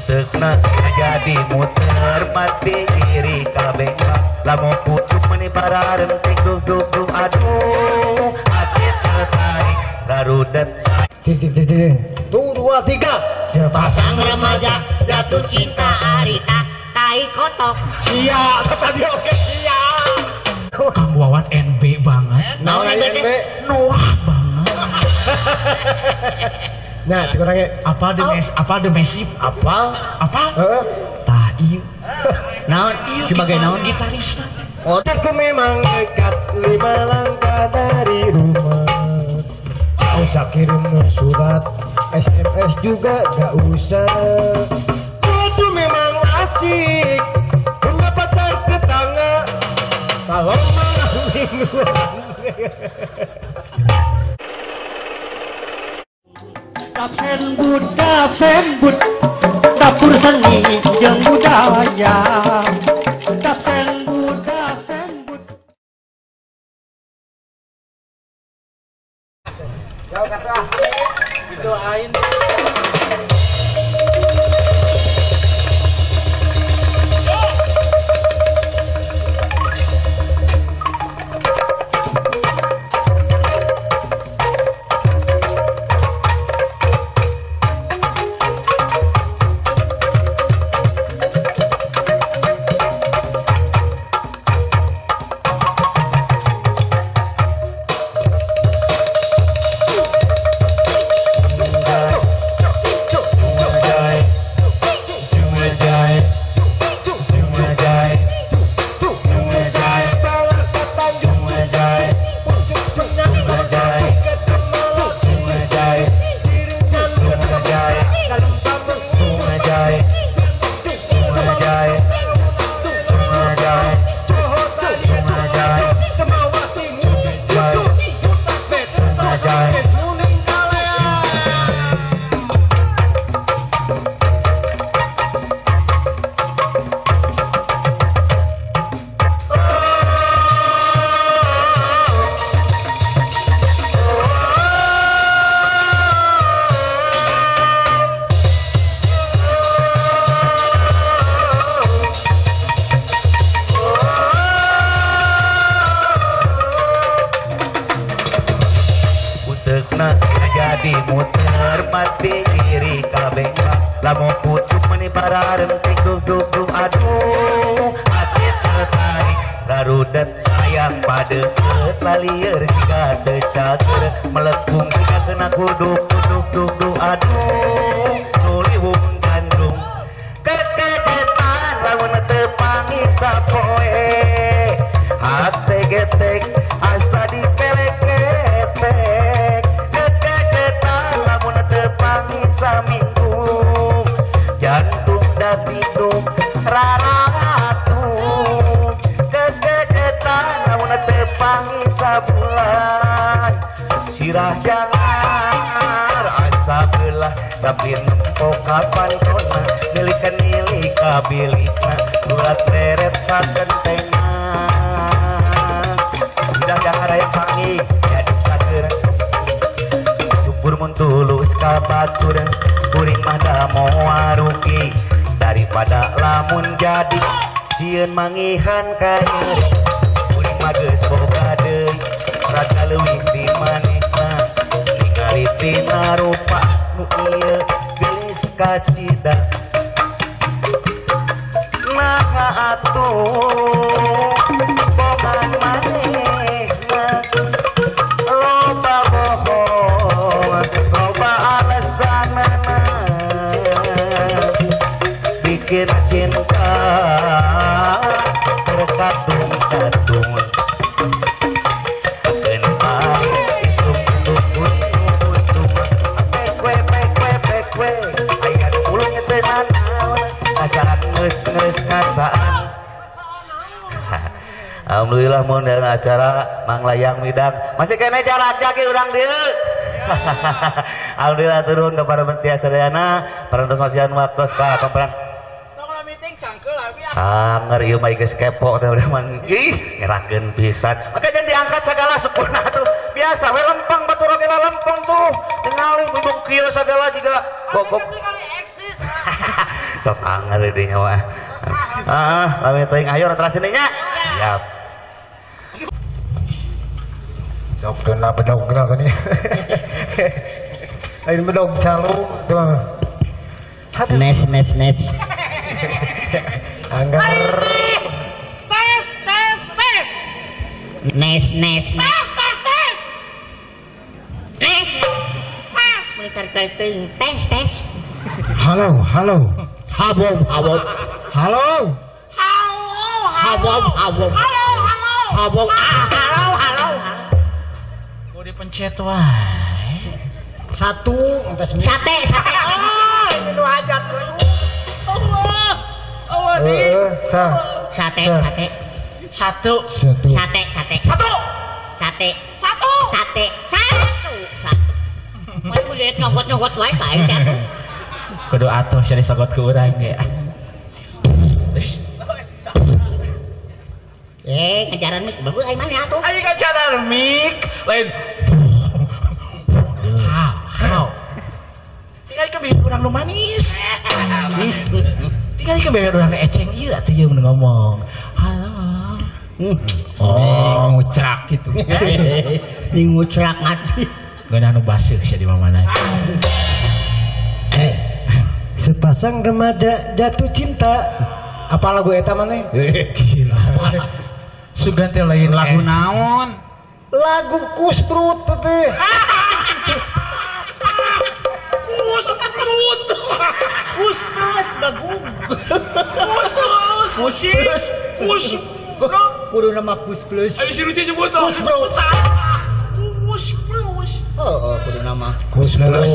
Utekna jadi muter mati kiri ka bengkak lamun pucuk meni pararentik duh duh duh aduh hati tertarik rarudet. Cik cik cik 1 2 3 sepasang remaja jatuh cinta harita tai kotok. Siap tadi oke siap. Kang Wawan NB banget. Naon NB? Noah banget. Nah, sekurangnya apa the mes, apa the mesif, apa apa? Tah ieu. Naon sebagai naon gitaris. Otakku memang dekat 5 langkah dari rumah. Gak usah kirim surat, SMS juga gak usah. Aku memang asik, punya pacar tetangga. Kalau malam mingguan. Dapsen bud, dapur seni jeung budaya. Dapsen bud, dapsen bud. Jauh kata, didoain. Utekna jadi muter mati kiri ka bengkak lamun pucuk meni pararentik duh duh duh aduh hati tertarik rarudet hayang padeukeut lalieur siga teu cager melekung siga kena kuduk duh duh duh aduh nuliwung gandrung kekejetan lamun teu panggih sapoe hate getek asa dipeleketek kekejetan lamun teu panggih saminggu jantung dapidung raratu kekejetan lamun teu panggih sabulan sirah jangar asa beulah tapi nempo kapan kona milikan milik kabilikna ulat leret ka kentengna. Udah jangan raya panggih jadi cager syukur mun tulus ka batur kuring mah da moal rugi daripada lamun jadi sieun mangihan ka nyeri kuring mah geus boga deui rada leuwih ti manehna ningali tina rupa nu ieu geulis kacida naha atuh bogan manehna loba bohong loba alasanana bikin cinta terkatung-katung Alhamdulillah mun dalam acara Manglayang Midang masih kena jarak jaki urang dieu. Alhamdulillah turun ke para mentia sadayana parantos masihan waktos ka pamperan. Anger ieu mah geus kepo teh udah mah ih ngerakeun pisan. Maka jangan diangkat sagala sukuna tuh. Biasa we lempeng batur oge lempeng tuh. Tingali bubung kieu sagala jiga gogok. Sok anger di nyawa. Lami teuing ayo terasin nya. Siap. Sok kena bedog kenapa nih? Lain bedog calo gimana? Nes nes nes. Anggar. Tes tes tes. Nes nes. Tes tes tes. Tes tes. Tes tes tes. Halo halo. Halo halo. Halo. Halo halo. Halo halo. Halo halo halo. Kok dipencet wae. Satu, sate sate. Oh, ini tuh hajat. Allah. Allah nih. Sate sate. Satu. Sate sate. Satu. Sate. Satu. Sate. Satu. Satu. Mun kulit nyogot-nyogot wae ka aing teh. Kudu atuh sia disogot ku urang ge. Ngajaran mik bagus aing mana atuh? Aing ngajaran mik lain. How? Tinggal ke bibir urang nu manis. Tinggal ke bibir urang nu eceng ieu atuh ieu mun ngomong. Halo. Oh, ngucrak gitu. Ni ngucrak ngati. Geunah nu baseuh sia di mana. Sepasang remaja jatuh cinta. Apa lagu eta maneh? Gila. Sugan teh lain lagu naon? Lagu Kusbrut teh. Kusbrut. Kusbrut bagus. Kusbrut. Kusbrut. Kudu nama Kusbrut. Ayo si Ruci nyebut tuh. Kusbrut. Kusbrut. Oh, kudu nama Kusbrut.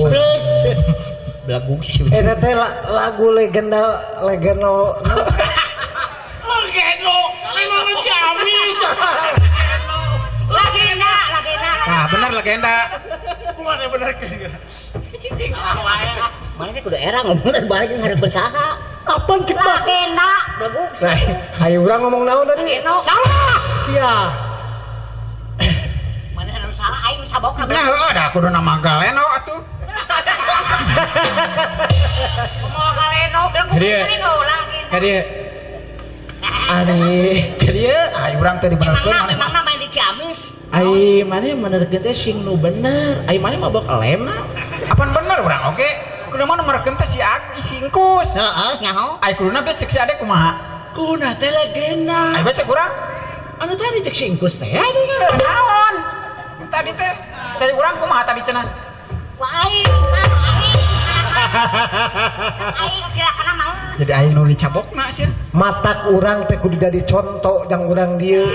Lagu eta teh lagu legenda legeno legeno legeno Ciamis legenda legenda. Ah benar legenda kumaha bener kan mana teh kudu era ngomong balik jeung hareupeun saha apaan cek legenda bagus. Nah ayo urang ngomong naon tadi salah sia mana anu salah aing sabokna. Nah heueuh da kudu nama Galeno atuh. Ngomong Galeno, Galeno lagi. Kadieu. Ari, kadieu ai urang teh dibenerkeun maneh. Emangna main di Ciamis. Ai maneh menerkeun teh sing nu bener. Ai maneh mabok lem na. Apan bener urang oge. Kudu mah numerkeun teh si si Engkus. Heeh, nyaho. Ai kuduna be cek si Ade kumaha? Kuduna teh legenda. Ai be cek urang. Anu tadi cek si Engkus teh naon? Tadi teh cek urang kumaha tadi cenah? Aing, aing, silakan mau. Jadi aing nu dicabokna sih. Matak urang teh kudu jadi contoh yang urang dieu.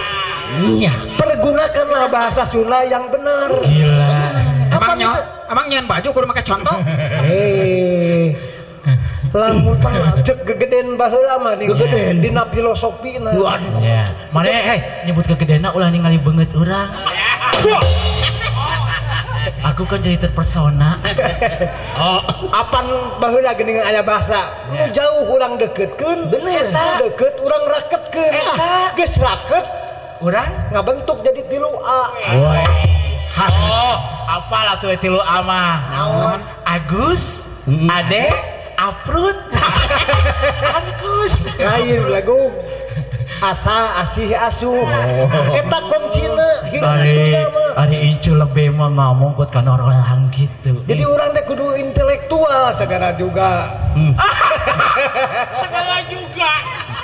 Iya. Pergunakanlah bahasa Sunda yang benar. Gila. Emang nyeun baju kudu make contoh? Hei. Lamun pang cek gegeden baheula mah gegeden dina filosofina. Waduh. Ya. Mane nyebut gegedena ulah ningali beungeut urang. Aku kan jadi terpesona. Oh, apan baheula geuningan aya bahasa. Nu jauh urang deketkeun, bener. Nu deket urang raketkeun. Geus raket urang ngabentuk jadi 3A. Oh, apalah tuh 3A mah. Naon? Agus, Ade, Aprut. Agus. Lain lagu. Asa asih asuh. Eta kuncina hirup mah. Ari incu lebih mah ngomong kuat kana orang gitu. Jadi urang teh kudu intelektual segala juga. Segala juga.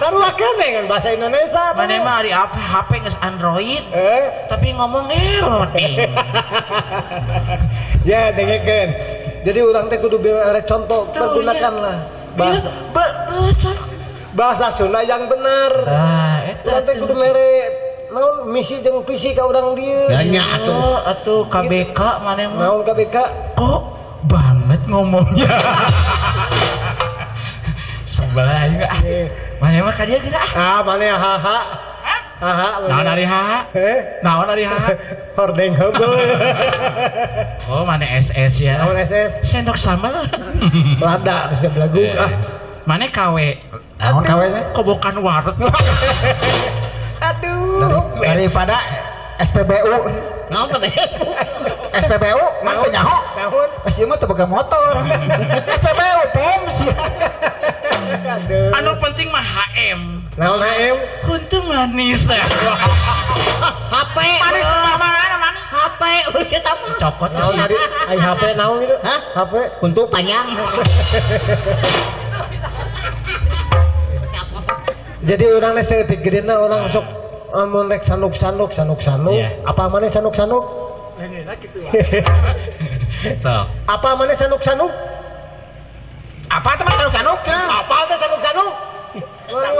Sarua keneh kan bahasa Indonesia. Mane mah ari apa HP geus Android. Tapi ngomong loading. Ya dengekeun. Jadi urang teh kudu bere contoh, pergunakanlah bahasa. Bahasa Sunda yang benar. Nah, eta teh kudu mere naon misi jeung visi ka urang dieu. Nya atuh atuh KBK maneh mah. Naon KBK? Kok banget ngomongnya. Sebelah aing ah. Maneh mah ka dieu geura. Ah, maneh haha. Haha. Naon ari haha? Naon ari haha? Hordeng heubeul. Oh, maneh SS ya. Naon SS? Sendok sambal. Lada terus belagu ah. Maneh KW. Naon KW teh? Kobokan warteg. Aduh, daripada SPBU. Naon SPBU? SPBU mah teu nyaho. Naon? Geus ieu mah teu boga motor. SPBU pom sia. Anu penting mah HM. Naon HM? Kuntu manis ya. HP. Manis mana manis? HP eta mah. Cokot naon tadi? Ai HP naon gitu? Hah? HP kuntu panjang. Jadi urang teh saeutik gedena urang sok amun rek sanuk-sanuk sanuk-sanuk. Apa maneh sanuk-sanuk? Sok. Apa maneh sanuk-sanuk? Apa teh sanuk-sanuk? Apa teh sanuk-sanuk?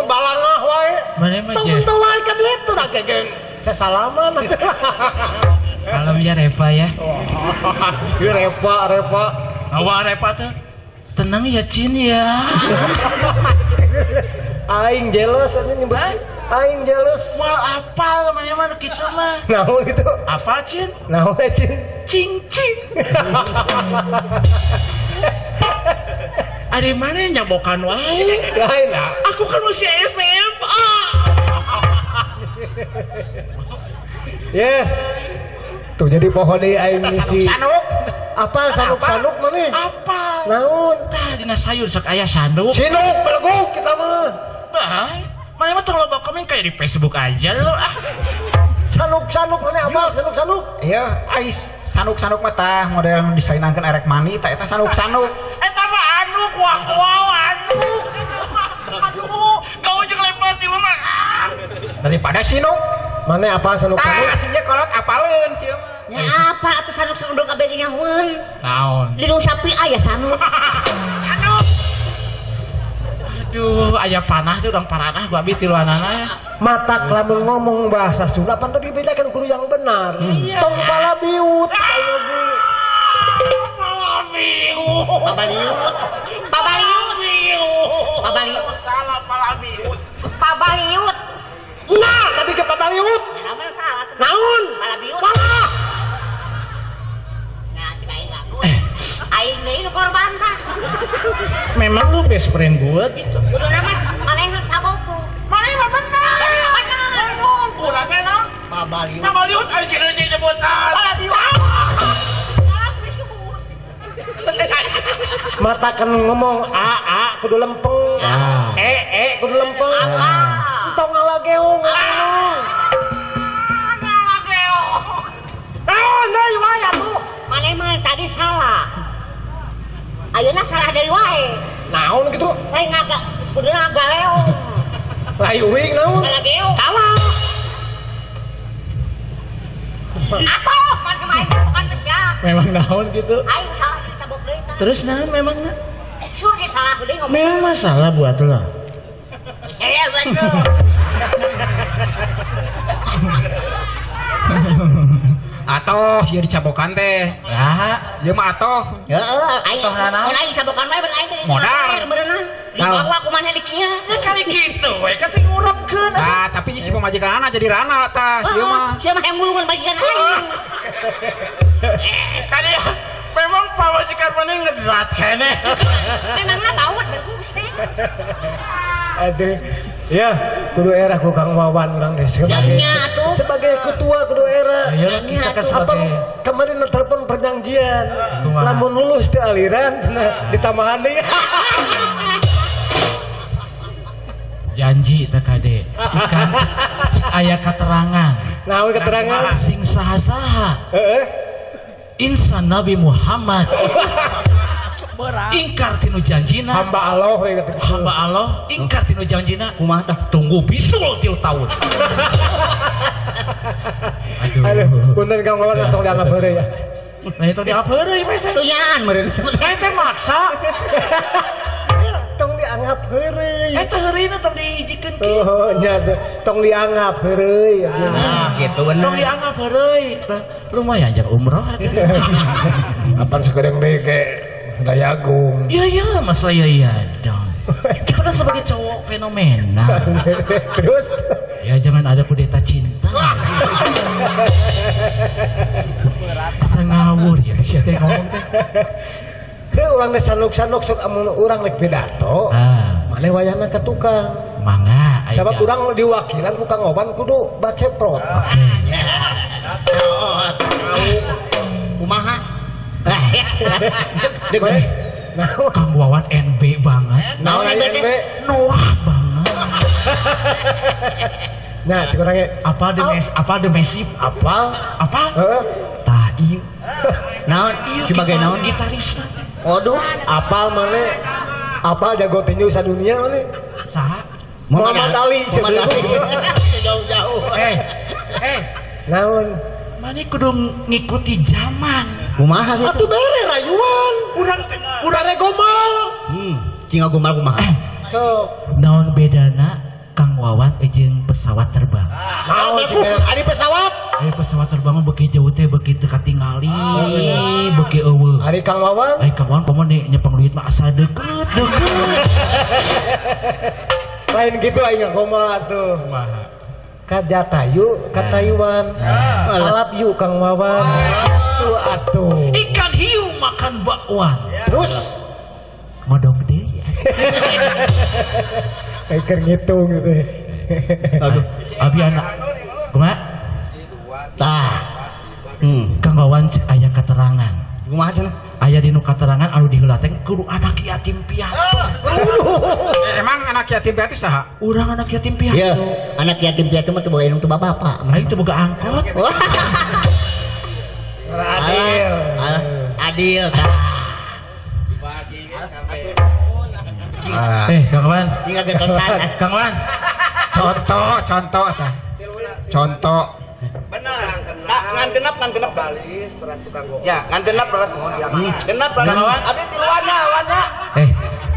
Balangah wae. Maneh mah tong wae ka ditu da gegen sesalaman. Kalem ya Reva ya. Reva, Reva. Awa Reva teh. Tenang ya Cin ya. Aing jealous anjing nyebut. Aing jealous. Moal apal maneh mah kitu mah. Naon gitu? Apa Cin? Naon Cin? Cing cing. Ari mana nyabokan wae? Lain lah. Aku kan masih SMA. Ya. Tuh jadi pohon deui aing misi. Sanuk. Apa sanuk-sanuk maneh? Apa? Naon? Tah dina sayur sok aya sanduk. Sinuk beleguk kita mah. Bah, maneh mah tong loba komen kayak di Facebook aja lo ah. Sanuk-sanuk maneh apa sanuk-sanuk? Iya, ais sanuk-sanuk mah tah model disainangkeun erek mani tah eta sanuk-sanuk. Eta mah anuk wow anuk. Aduh, kau jeung level 3 mah. Daripada sinuk. Maneh apa sanuk-sanuk? Tah sia kolot apaleun sia mah. Nya apa atuh sanuk-sanuk dong kabeh nyahoeun. Naon? Di sapi aya sanuk. Sanuk. Aduh, aya panah tuh urang paranah gua abi tiluanana ya. Matak lamun ngomong bahasa Sunda pan teu dibedakan kudu yang benar. Tong pala biut ayo ge. Pala biut. Pabaliut. Pabaliut. Pabaliut. Salah pala biut. Pabaliut. Nah, tadi ke pabaliut. Salah. Naon? Pala biut. Salah. Nah, cek aing ngaku. Aing deui nu korban tah. Memang lu best friend gua gitu. Kudu mah manehna saboku. Maneh mah bener. Bener. Kurang teh naon? Pabaliut. Pabaliut aya si deui nyebutan. Pabaliut. Mata kan ngomong a a kudu lempeng. E e kudu lempeng. Entong ngalageung ngomong. Ngalageung. Naon deui wae atuh. Maneh mah tadi salah. Ayeuna salah deui wae. Naon gitu? Lain ngaga kudu ngagaleung. Lain uing naon? Ngalageung. Salah. Atuh, pan kumaha aing bukan geus ya. Memang naon gitu? Aing salah dicabok deui tah. Terus naon memangna? Sur sih salah deui ngomong. Memang masalah buat lo. Iya betul. Atoh sia dicabokan teh. Ya, sia mah atoh. Heeh, aing aing dicabokan wae beun aing teh. Modar. Berenang. Dibawa ku maneh di kieu. Ya kali gitu we kan teh ngurapkeun. Nah, tapi si pamajikanana jadi rana tah sia mah. Sia mah yang ngulungan majikan aing. Kali memang pamajikan maneh ngedrat keneh. Memangna baut begus teh. Aduh. Ya, kudu era ku Kang Wawan urang teh sebagai sebagai ketua kudu era. Ayo kita kan sebagai kemarin telepon perjanjian. Lamun lulus di aliran cenah ditambahan deui. Janji teh kade. Ikan aya keterangan. Naon keterangan? Sing saha-saha. Heeh. Insan Nabi Muhammad. Ingkar tinu janjina. Hamba Allah hamba Allah ingkar tinu janjina. Kumaha tah? Tunggu bisul tilu tahun. Aduh, punten Kang Wawan tong dianggap heureuy ya. Nah itu dianggap heureuy mah teh. Tuyaan meureun. Eta maksa. Tong dianggap heureuy. Eta heureuyna tong dihijikeun kieu. Oh nya tong dianggap heureuy. Nah, gitu bener. Tong dianggap heureuy. Lumayan jang umroh atuh. Apaan sekedeng deui ge Dayagung. Iya iya masa iya iya dong. Kita kan sebagai cowok fenomena. Terus? Ya jangan ada kudeta cinta. Asa ngawur ya siapa yang ngomong teh. Heuh urang teh sanuk-sanuk sok amun urang rek pidato. Maneh wayahna ka tukang. Mangga. Sabab urang diwakilan ku Kang Wawan kudu baceprot. Kumaha? Kang Wawan NB banget. Naon NB? Noah banget. Nah, cek orangnya apa the Messi? Apa? Apa? Tah ieu. Naon sebagai naon gitarisna. Waduh, apal mana? Apal jago tinju sadunia mana? Saha? Muhammad Ali jauh-jauh. Naon? Mana kudu ngikuti zaman. Kumaha gitu? Atuh bere rayuan. Urang bere gomal. Cing gomal kumaha? Sok. Naon bedana Kang Wawan jeung pesawat terbang? Naon ari pesawat? Ari pesawat terbang mah beuki jauh teh beuki teu katingali, beuki eueuh. Ari Kang Wawan? Ari Kang Wawan pamon nyepeng duit mah asa deukeut deukeut. Lain gitu aing gomal atuh. Kumaha? Ka Jatayu, ka Taiwan. Alap yu Kang Wawan. Tuh atuh. Ikan hiu makan bakwan. Terus modok deui. Keur ngitung gitu. Aduh, abi anak. Kumaha? Tah. Kang Wawan cek aya keterangan. Kumaha cenah? Aya dinu keterangan anu diheula teh kudu anak yatim piatu. Emang anak yatim piatu saha? Urang anak yatim piatu. Iya, anak yatim piatu mah teu boga indung teu bapak. Aing teu boga angkot. Adil. Adil tah. Kang Wan. Tinggal getosan. Kang Wan. Contoh tah. Contoh. Benar. Ngan genap balis teras tukang goong. Ya, ngan genap beras mohon siapa. Genap beras. Abi tiluanna, wana.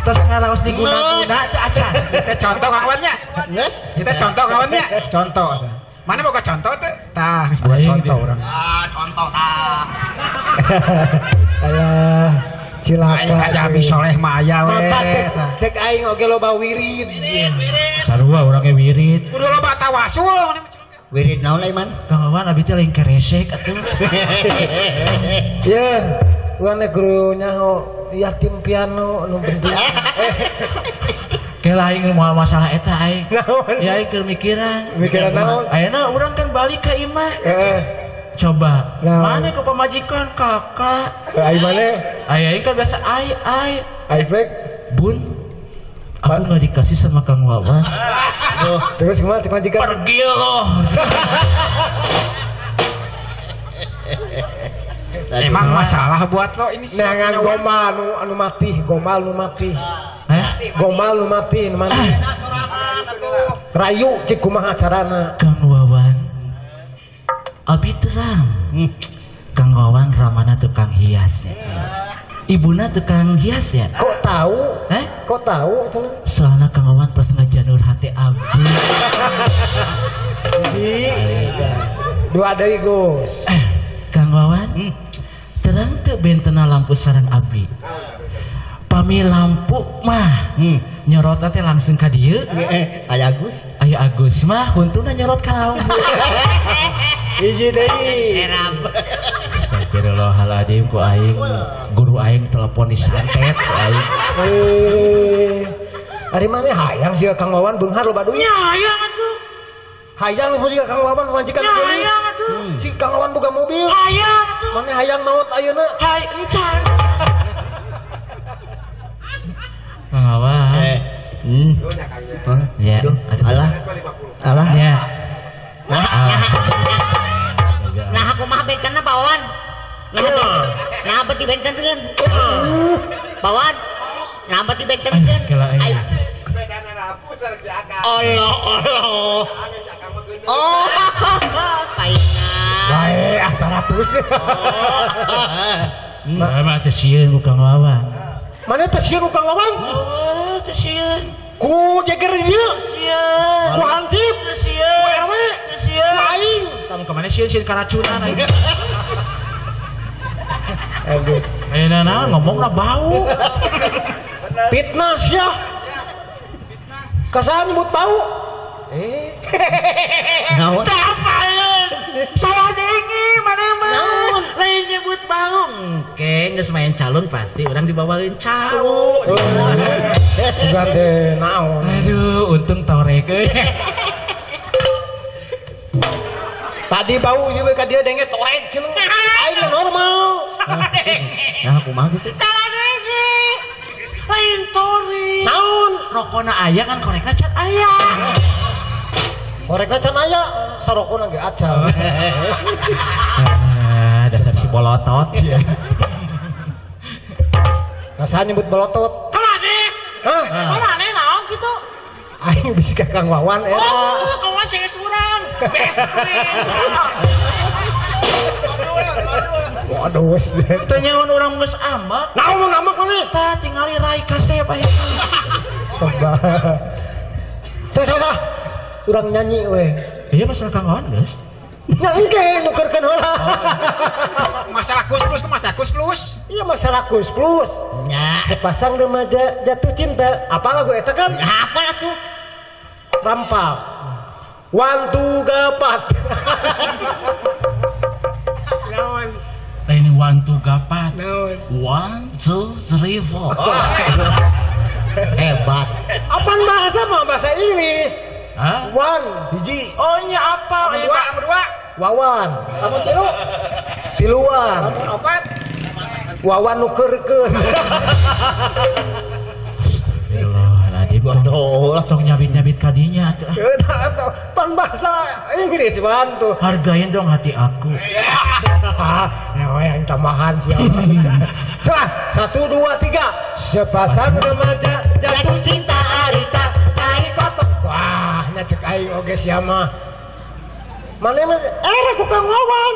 Terus ngaraos diguna-guna acan. Kita contoh Kang Wan nya. Geus. Kita contoh Kang Wan nya. Contoh. Mana boga contoh teh? Tah, geus boga contoh urang. Ah, contoh tah. Alah. Cilaka. Aing kajabi soleh mah aya we. Cek aing oge loba wirid. Sarua urang ge wirid. Kudu loba tawasul. Wirid naon lain man? Kang Wawan abi teh lain keresek atuh. Ye, urang teh guru nyaho yatim piano nu bentuk. Kela aing moal masalah eta aing. Ya aing keur mikiran. Mikiran naon? Ayeuna urang kan balik ka imah. Heeh. Coba, mana ke pamajikan kakak? Ai mana? Ai kan biasa ai ai. Ai baik. Bun, aku nggak dikasih sama Kang Wawan. Oh, terus gimana pamajikan? Pergi loh. Emang masalah buat lo ini sih. Nangan gomal anu mati, gomal nu mati. Gomal nu mati, nu mati. Rayu cik kumaha carana? Kang Wawan. Abi terang, Kang Wawan ramana tukang hias ya. Ibuna tukang hias ya. Kok tahu? Kok tahu? Soalnya Kang Wawan terus ngejanur hati abdi. Jadi dua deui Gus. Kang Wawan, terang teu bentena lampu sareng abdi. Pami lampu mah nyorot teh langsung ka dieu. Aya Agus. Aya Agus mah huntuna nyorot ka lampu. Hiji deui. Astagfirullahaladzim ku aing guru aing telepon disantet ku aing. Ari maneh hayang siga Kang Wawan beunghar loba duit. Nya hayang atuh. Hayang siga Kang Wawan pamajikan meuli. Hayang atuh. Si Kang Wawan boga mobil. Hayang atuh. Maneh hayang maot ayeuna. Hay encan. Kang Wawan. Ya. Alah. Alah. Ya. Nah, aku mah bentenna Pak Wawan. Nah, beti benten kan. Pak Wawan. Nah, beti benten kan. Allah, Allah. Oh, paingan. Bae, ah 100. Nah, mah teu sieun ku Kang Wawan. Mana teu sieun ku Kang Wawan? Oh, teu sieun. Ku jeger ieu. Sieun. Ku hansip. Sieun. Ku RW. Sieun. Ku aing. Kamu kemana sieun karacunan aing. Aduh. Ayeuna naon ngomongna bau. Fitnah sia. Kasahan nyebut bau. Naon? Tapaleun. Salah dengi maneh mah. Lain nyebut bau. Engke geus main calon pasti urang dibawain cau. Sugan teh naon. Aduh, untung torek euy. Tadi bau juga ka dia denge torek cenah. Aing normal. Nah, kumaha gitu? Salah dengi. Lain tori. Naon? Rokona aya kan korekna can aya. Korekna can aya, sarokona ge acan. Ah, dasar si bolotot ya. Rasa nyebut bolotot. Kamane? Hah? Kamane naon kitu? Aing bisi ka Kang Wawan eta. Oh, Kang Wawan sing urang. Best friend. Waduh, teu nyaon urang geus ambek. Naon mun ambek maneh? Tah tingali rai kasep aya. Sebab. Sok. Urang nyanyi we. Iya masalah Kang Wawan geus. Nya engke nukerkeun heula. Masalah Kus Plus masalah Kus Plus. Iya masalah Kus Plus. Nya. Sepasang remaja jatuh cinta. Apa lagu eta kan? Apa atuh? Rampak. Wantu gapat. Naon? Lain 1 2 gapat. Naon? 1 2 3 4. Hebat. Apaan bahasa mah bahasa Inggris? Hah? One hiji. Oh nya apa? Lamun dua, lamun dua. Wawan. Lamun tilu. Tiluan. Lamun opat. Wawan nukerkeun. Astagfirullahaladzim. Tong nyabit-nyabit kadinya atuh. Eta pan bahasa Inggris pan tuh. Hargain dong hati aku. Ah, yang tambahan siapa? Coba 1 2 3. Sepasang remaja jatuh cinta harita tai kotok. Wah, nya cek aing oge sia mah. Mane mah lagu Kang Wawan.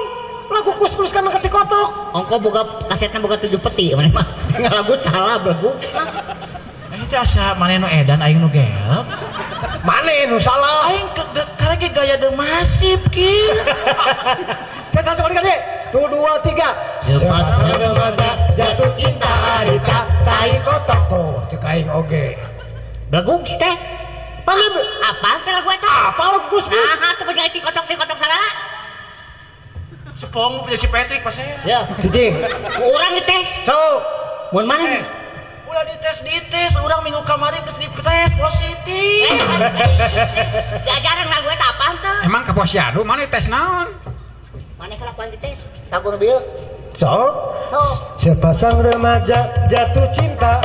Lagu Kus Plus kan ketik kotok. Ongko boga kasetna boga 7 peti maneh mah. Lagu salah belagu. Itu asa maneh nu edan aing nu gelap. Maneh nu salah. Aing karek gaya demasif kieu. Cek cek kali 2 2 3. Sepasang remaja jatuh cinta harita tai kotok. Tuh cek aing oge. Belagu teh. Mana apaan teh lagu eta? Apa lagu Kus Plus? Nah, tuh punya ti kotok salah. Sepong punya si Patrick pasti. Ya. Cicing. Urang dites. Sok. Mun mana? Ulah dites, urang minggu kamari geus dites positif. Diajaran lagu eta apaan teh? Emang ke Posyandu mana tes naon? Mana kelakuan dites? Lagu nu bieu. Sok. Sepasang remaja jatuh cinta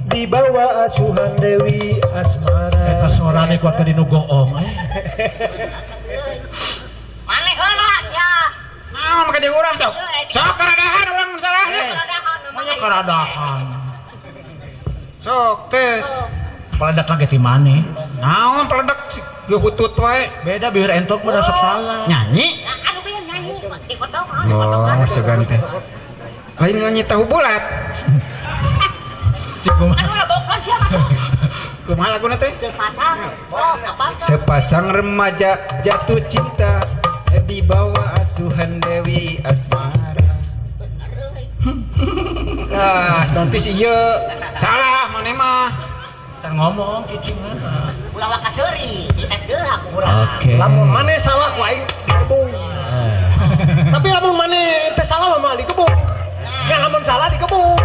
di bawah asuhan Dewi Asmara. Eta suarane kuat ka dinu goong. Maneh heula sia. Naon make jeung urang sok? Sok karadahan urang mun salah. Manya karadahan. Sok tes. Peledak lagi ti maneh. Naon peledak geus hutut wae. Beda bibir entok mah sok salah. Nyanyi? Aduh bieu nyanyi di kotok. Oh, sugan teh. Lain nyanyi tahu bulat. Aduh lah bokon siapa tuh? Kumaha laguna teh? Sepasang. Oh, apa? Sepasang remaja jatuh cinta di bawah asuhan Dewi Asmara. Nah, nanti sih ieu salah maneh mah. Can ngomong cicing mah. Ulah waka seuri, dites deui ku urang. Oke. Lamun maneh salah ku aing digebung. Tapi lamun maneh teh salah mah digebung. Ya lamun salah digebung.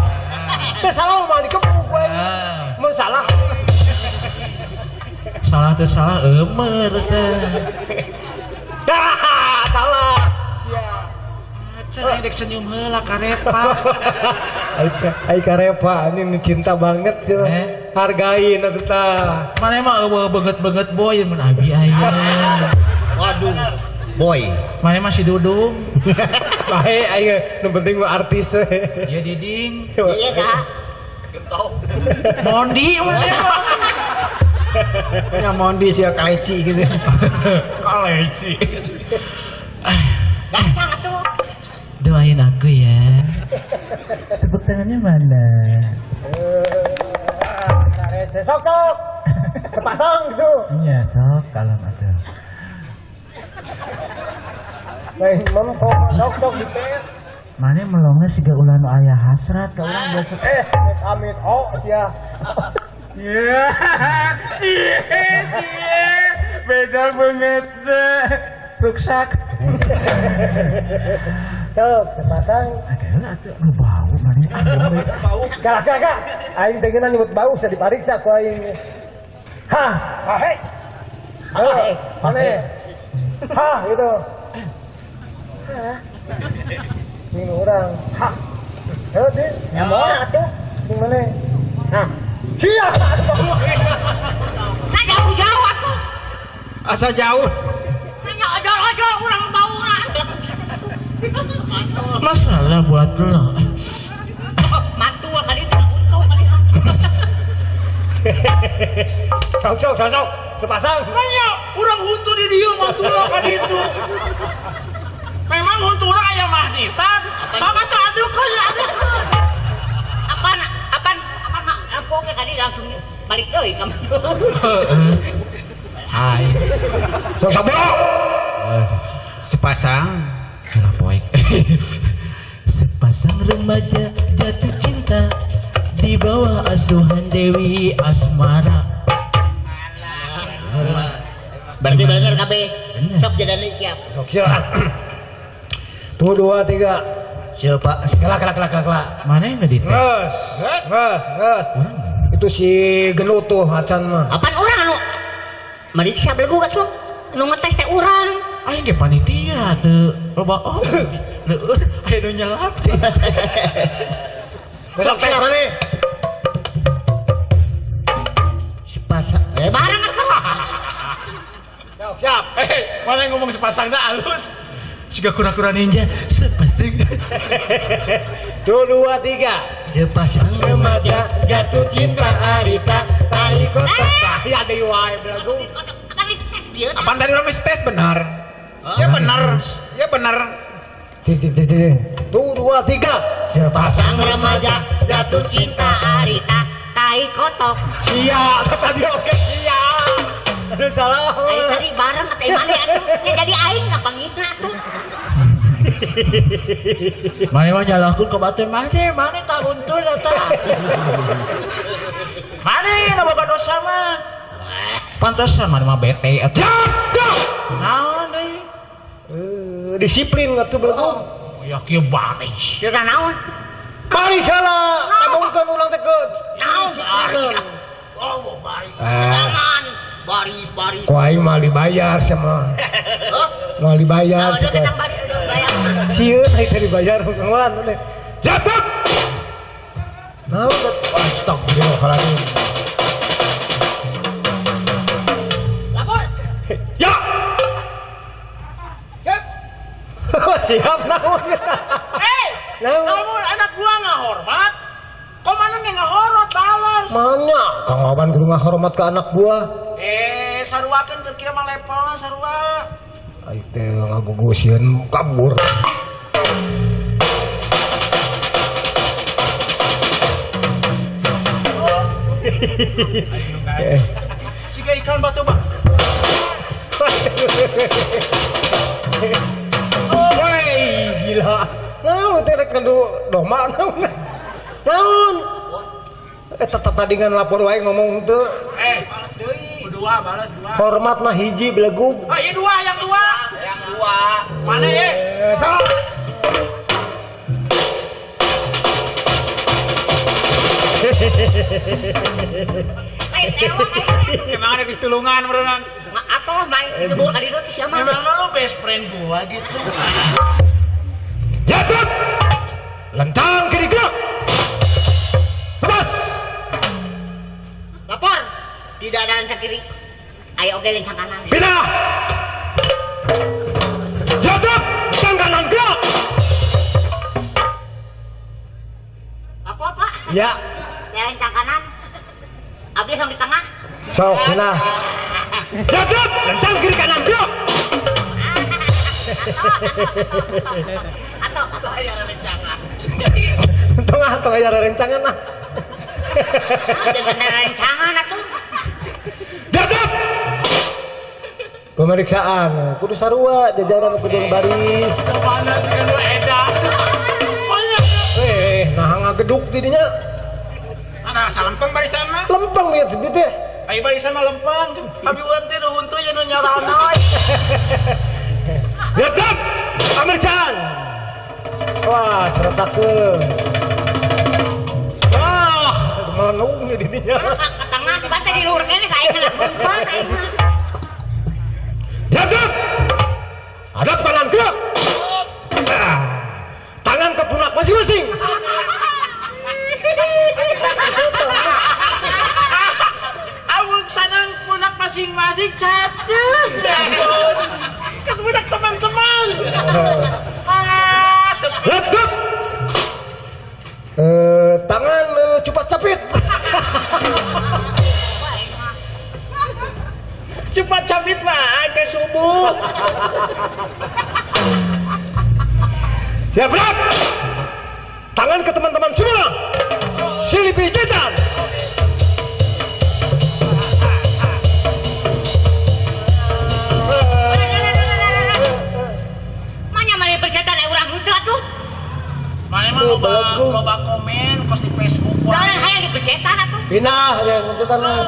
Teh salah mah digebung ku aing. Mun salah. Salah teh salah eumeur teh. Dah, salah. Sia. Acan dek senyum heula karepa. Ai karepa ini cinta banget sih. Hargain atuh tah. Maneh mah eueuh beungeut-beungeut boy mun abi aya. Waduh. Boy. Maneh mah si Dudung. Bae aing nu penting mah artis we. Ieu Diding. Iya kak. Mondi maneh mah. Ya Mondi sih kaleci gitu. Kaleci. Gancang atuh. Doain aku ya. Tepuk tangannya mana? Sok sok. Sepasang gitu. Iya, sok kalem atuh. Baik, mem sok sok dites. Mane melongnya siga ulah nu aya hasrat ka urang biasa. Amit oh sia. Iya, cie, beda banget deh. Ruksak. Sok, sepasang. Adalah atuh nu bau mane. Bau. Kalah kakak. Aing teh ngeunah nyebut bau bisa dipariksa ku aing. Hah, hei. Hei, mane. Hah, gitu. Hah. Ini orang. Hah. Heuh, Di. Nyamor atuh. Sing mane? Nah. Siap. Nah jauh-jauh atuh. Asa jauh. Nanya ojol-ojol urang bauran. Masalah buat lo. Mantu kali itu untung kali. Sok sok sok sepasang. Nanya urang huntu di dieu mantu lo ka ditu. Memang huntu urang aya mahnitan. Sok atuh adukeun adukeun. Apaan apaan apaan mak lampung tadi langsung balik deui ka mantu. Hai. Sok sabro. Sepasang. Kenapa poek? Sepasang remaja jatuh cinta di bawah asuhan Dewi Asmara. Berarti bener kabeh. Sok jadani siap. Sok siap. 2 2 3. Siapa? Kelak kelak kelak kelak. Mana yang enggak dites? Nges, nges, nges. Itu si gelut tuh acan mah. Apaan urang anu? Mari siap belegu kan sok. Nu ngetes teh urang. Aing ge panitia teu loba oh. Leueur aya nu nyelap. Besok tes mana? Sepasang. Bareng siap, siap. Mana yang ngomong sepasangnya halus. Siga kura-kura ninja sepasang. 2 2 3. Sepasang remaja jatuh cinta harita tai kotak. Ya deui wae belagu. Apaan tadi orang tes benar? Ya benar. Ya benar. 2 2 3. Sepasang remaja jatuh cinta harita tai kotok. Siap, tadi oke siap. Aduh salah. Aing tadi bareng teh mana atuh. Ya jadi aing ngapangina atuh. Mane mah nyalahkeun ka batur mane, mane tah huntun eta. Mane nu boga dosa mah. Pantesan mane mah bete atuh. Naon deui? Disiplin atuh belegu. Ya kieu baris. Teu naon? Baris salah, tabungkeun urang teh ke. Naon baris? Oh, baris. Jangan. Baris, baris. Ku aing mah dibayar sama. Mau dibayar. Sieun aing teh dibayar kawan teh. Jatuh. Naon astagfirullahaladzim. Lapor. Ya. Siap. Siap naon. Eh, namun anak gua ngahormat. Kok mana nih ngahormat balas? Mana? Kang Wawan kudu ngahormat ke anak buah. Saruakeun keur kieu mah levelna sarua. Aing teh ngagugusieun kabur. Siga ikan batu bak. Woi, gila. Naon teh rek ngadu domba naon? Naon? Tetep tadi ngan lapor wae ngomong teu. Balas deui. Dua, balas dua. Hormat mah hiji belegug. Oh, iya dua, yang dua. Yang dua. Mana ye? Salah. Emang ada ditulungan berenang. Atuh main itu kali itu siapa? Memang lu best friend gua gitu. Jatuh. Lentang kiri gerak. Tebas. Lapor. Tidak ada lencang kiri. Ayo oke lencang kanan. Pindah. Jatuh. Lentang kanan gerak. Lapor Pak. Ya. Ya lencang kanan. Abdi yang di tengah. Sok pindah. Jatuh. Lentang kiri kanan gerak. Atau aya rencangan. Tengah atau aya rencangan lah. Dengan rencangan atuh. Jatuh. Pemeriksaan kudu sarua jajaran kudu baris. Mana sih kan lu edan. Nah ngageduk didinya. Ana salempeng barisan mah. Lempeng ya di teh. Ai barisan mah lempeng. Abi urang teh nu huntu ye nu nyarana we. Jatuh. Pemeriksaan. Wah, sertakeun. Wah, melenung di didinya. Ke tengah sih kan tadi luhur kene saya lempeng aing mah. Jatuh. Hadap kanan gerak. Tangan ke pundak masing-masing. Masing-masing caces. Kan budak teman-teman. Ah, Letup. Tangan cepat capit. Cepat capit mah ke subuh. Siap berat. Tangan ke teman-teman semua. Silih pijitan. Mana mana percetan urang henteu atuh. Mana mah loba komen kos di Facebook wae. Urang hayang dipercetan atuh. Pindah hayang percetan mah.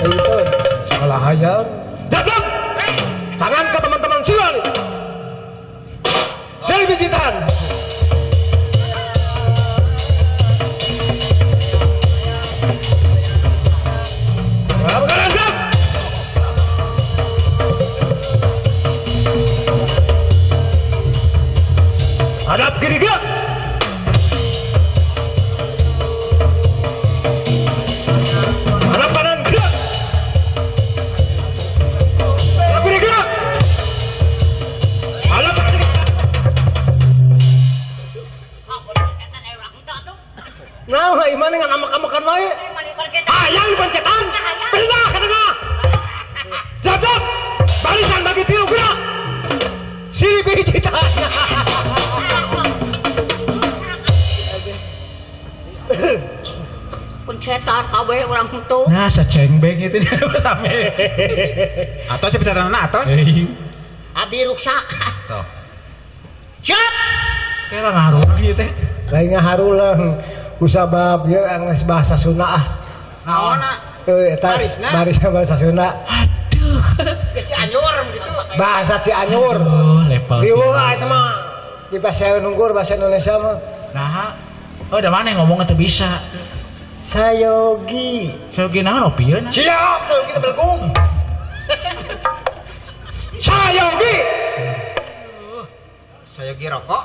Itu salah hayang. Dapat. Tangan ke teman-teman semua nih. Silih pijitan. Hadap kiri gerak. Hadap kanan gerak. Hadap kiri gerak. Hadap kanan gerak. Nah, imah dengan amak-amakan wae. Hayang dipencetan. Pindah ke tengah. Jatuh. Barisan bagi tilu gerak. Silih pijitan. Pencetan kabeh urang henteu. Nah, secengbeng itu dia rame. Atos pencetanna atos. Abi ruksak. Sok. Siap. Kira ngaruh ieu teh. Lain ngaharulang kusabab ieu geus bahasa Sunda ah. Naonna? Eta barisna bahasa Sunda. Aduh. Cianjur gitu. Bahasa Cianjur. Oh, level. Riweuh eta mah. Di bahasa nunggur bahasa Indonesia mah. Nah, oh da mana ngomongnya teu bisa. Sayogi. Sayogi naon opieun? Siap, sayogi teh belgung. Sayogi. Sayogi rokok.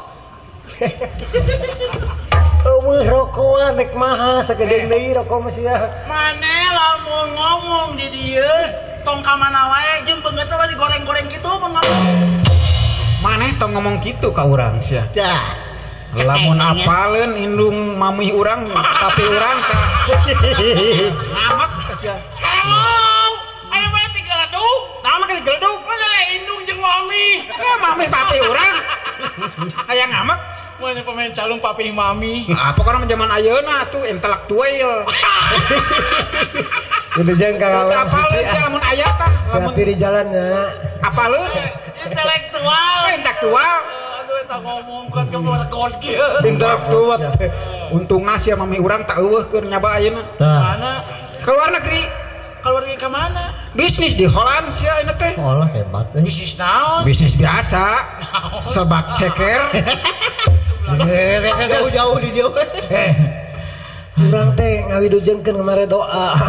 Eueuh rokokan rek maha sagedeung deui rokok mah sia. Mane lamun ngomong di dieu tong ka mana wae jeung beungeut mah digoreng-goreng kitu mun ngomong. Maneh tong ngomong kitu ka urang sia. Tah. Lamun apaleun indung mamih urang tapi urang tah ngamek sia. Hello, aya mah tigeledug. Tah mah tigeledug. Mana indung jeung mami. Mami papi urang. Aya ngamek. Mana pemain calung papi mami. Apa karena zaman ayeuna tuh intelektual. Udah jangan ka apaleun sia lamun aya tah. Lamun di jalannya. Apaleun? Intelektual. Intelektual. Ngomong kuat ke mana kieu. Intelektual. Untungna sia mami urang tak eueuh keur nyaba ayeuna. Mana? Ke luar negeri. Ke luar negeri ka mana? Bisnis di Holland sia ayeuna teh. Olah hebat euy. Bisnis naon? Bisnis biasa. Sebak ceker. Jauh-jauh di dieu. Urang teh ngawidujengkeun kemarin doa.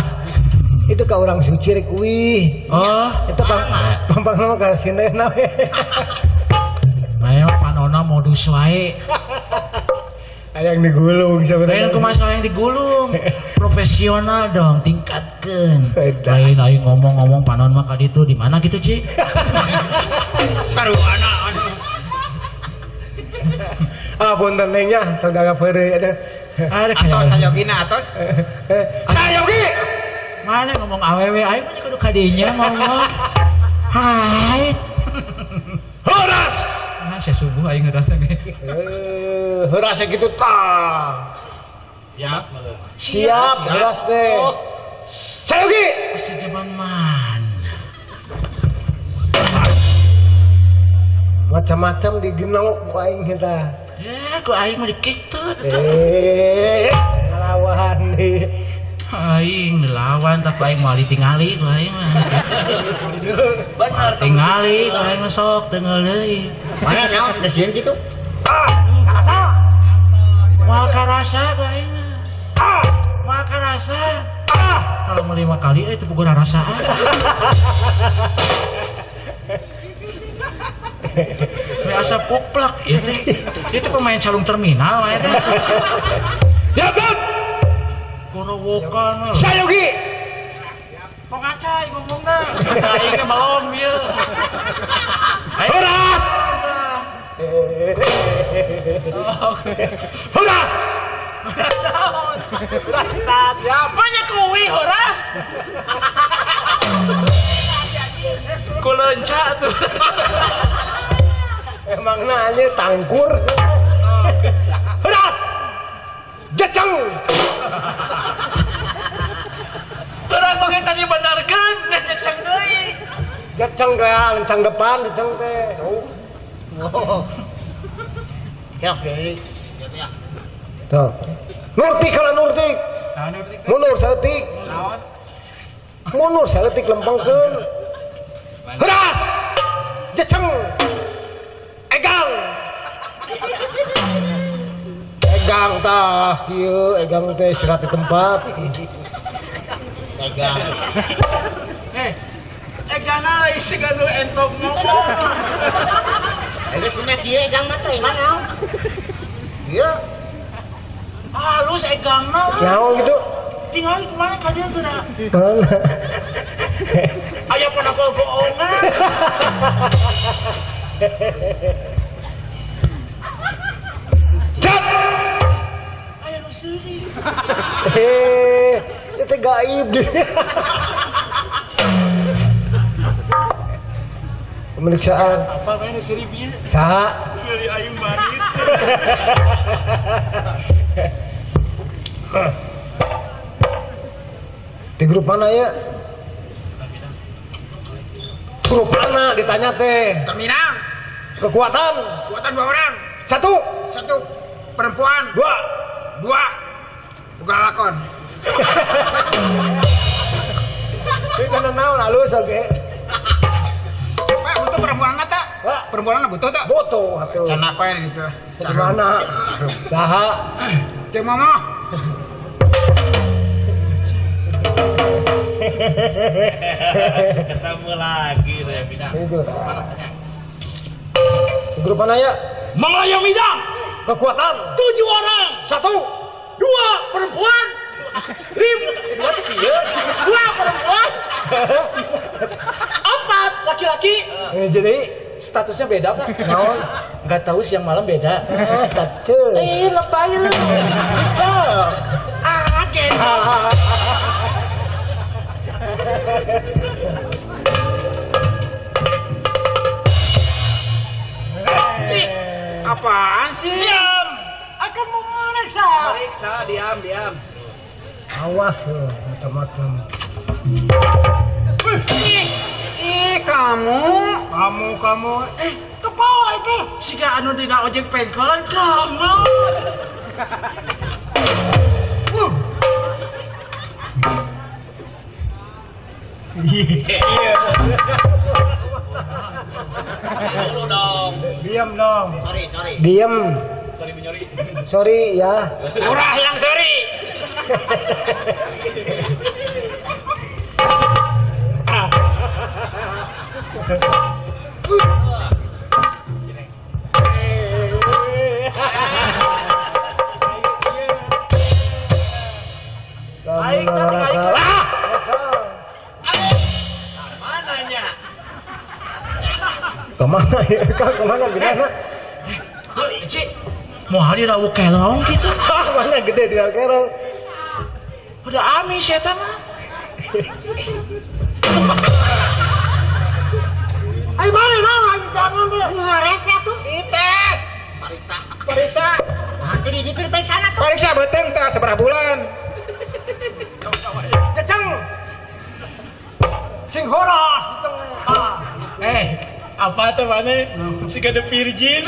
Itu ka urang suci rek uih. Oh, itu pang mah ka sineuna we. Maya panona modus wae. Hayang digulung sebenarnya. Lain kumaha hayang digulung. Profesional dong, tingkatkeun. Lain aing ngomong-ngomong panon mah ka ditu di mana gitu, Ci? Saruana anu. Ah punten neng nya, tong gaga peureuy aduh. Atos sayogina atos. Sayogi. Mana ngomong awewe aing mah kudu ka dinya ngomong. Hai. Horas. Nah, saya subuh aing ngerasa ge. Horas gitu tah. Siap. Siap, horas teh. Sayogi. Sejaman man. Macam-macam digenok ku aing kita. Ya, ku aing mah dikitu. Ngelawan nih. Aing ngelawan tapi aing moal ditingali ku aing mah. Bener tingali ku aing mah sok teu ngeuleuy. Mana naon geus sieun kitu? Ah, karasa. Moal karasa ku aing mah. Ah, moal karasa. Ah, kalau mau 5 kali teu boga rarasaan. Biasa poplak ya teh. Itu pemain calung terminal mah teh. Jabat. Gorowokan. Sayogi. Tong ngacai ngomongna. Aing ge melong ieu. Horas. Horas. Horas ya banyak kuwi horas. Kulenca tuh. Emang nanya tangkur. Horas. Jeceng. Horas oge tadi benarkeun geus jeceng deui. Jeceng teh lencang depan jeceng teh. Oh. Siap deui. Tuh. Nurtik kalau nurtik. Mundur saeutik. Mundur saeutik lempengkeun. Horas. Jeceng. Egang. Egang tah kieu, egang teh istirahat di tempat. Egang. Egana isi gaduh entok ngomong. Ini punya kieu egang mah teh mana? Ieu. Halus egangna. Naon gitu? Tinggal kemana ka dieu geura? Mana? Aya pernah gogoongan. Cat. Aya nu seuri. Hehe, itu gaib deh. Pemeriksaan. Apa main seuri bieu? Saha? Dari aing baris. Di grup mana ya? Grup mana ditanya teh? Terminal. Kekuatan? Kekuatan 2 orang. 1. 1 perempuan. 2. 2 bukan lakon. Itu naon halus oge. Pak, butuh perempuan tak? Perempuan butuh tak? Butuh atuh. Cana apa gitu. Cana. Saha? Cek mama. Ketemu lagi deh Bidang. Itu. Grup mana ya? Mengayomi Bidang. Kekuatan 7 orang. 1, 2 perempuan. 5 2 3 2 perempuan. 4 laki-laki. Jadi statusnya beda, Pak. Naon? Enggak tahu siang malam beda. Kacau. Lebay lu. Ah, gendong. Ih, apaan sih? Diam. Akan mau memeriksa. Periksa, diam, diam. Awas lo, macam-macam. Ih, kamu. Kamu. Kepala itu. Siga anu dina ojek pengkolan kamu. Iya. Dulu dong. Diam dong. Sorry. Diam. Sorry menyori. Sorry ya. Murah yang sorry. Aing tadi aing. Kemana ya? Kak, kemana gede? Cik, mau hari rawu kelong gitu. Mana gede di rawu kelong? Udah amis ya mah. Ayo mana naon jangan deh. Ngeres ya tuh. Dites. Periksa. Nanti di ditu periksa tuh. Periksa beteng teh seberapa bulan. Ceceng. Sing horas ceceng. Apa tuh mana? Si kada virgin.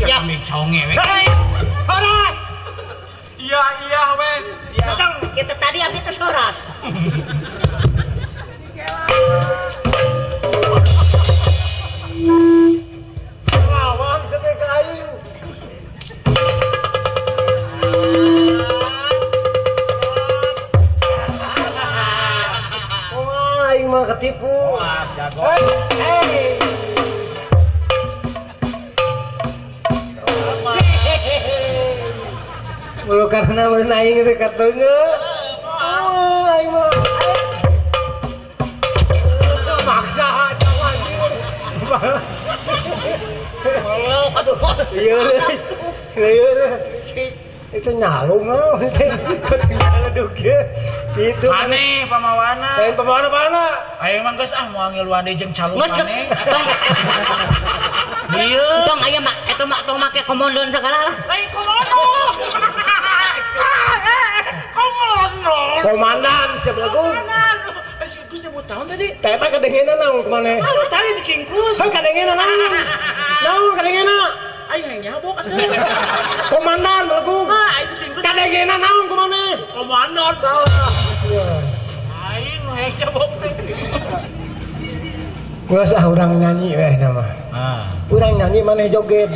Siap. Conge we. Horas. Iya iya we. Kita tadi abdi teh horas. Lawan sampai ka aing. Wah, aing mah ketipu. Hei. Bulu karena beun aing teh kateungeu. Oh, aing mah maksa aja anjing. Aduh. Iya. Iya. Itu nyalung oh. Itu aneh pamawana. Lain pamawana mana? Aing mah geus ah moal ngiluan deui jeung calung maneh. Ieu. Tong aya mah eta mah tong make komondon sagala lah. Lain komodo. Komodo. Komandan siap lagu. Komandan. Singkus nyebut tahun tadi. Teta kadengeuna naon kumaneh? Aduh tadi di singkus. Heuh kadengeuna naon? Naon kadengeuna? Aing hayang nyabok atuh. Komandan lagu. Ah, itu singkus. Kadengeuna naon kumaneh? Komandan. Salah. Aing hayang nyabok teh. Geus ah urang nyanyi weh nama. Ah. Urang nyanyi maneh joget.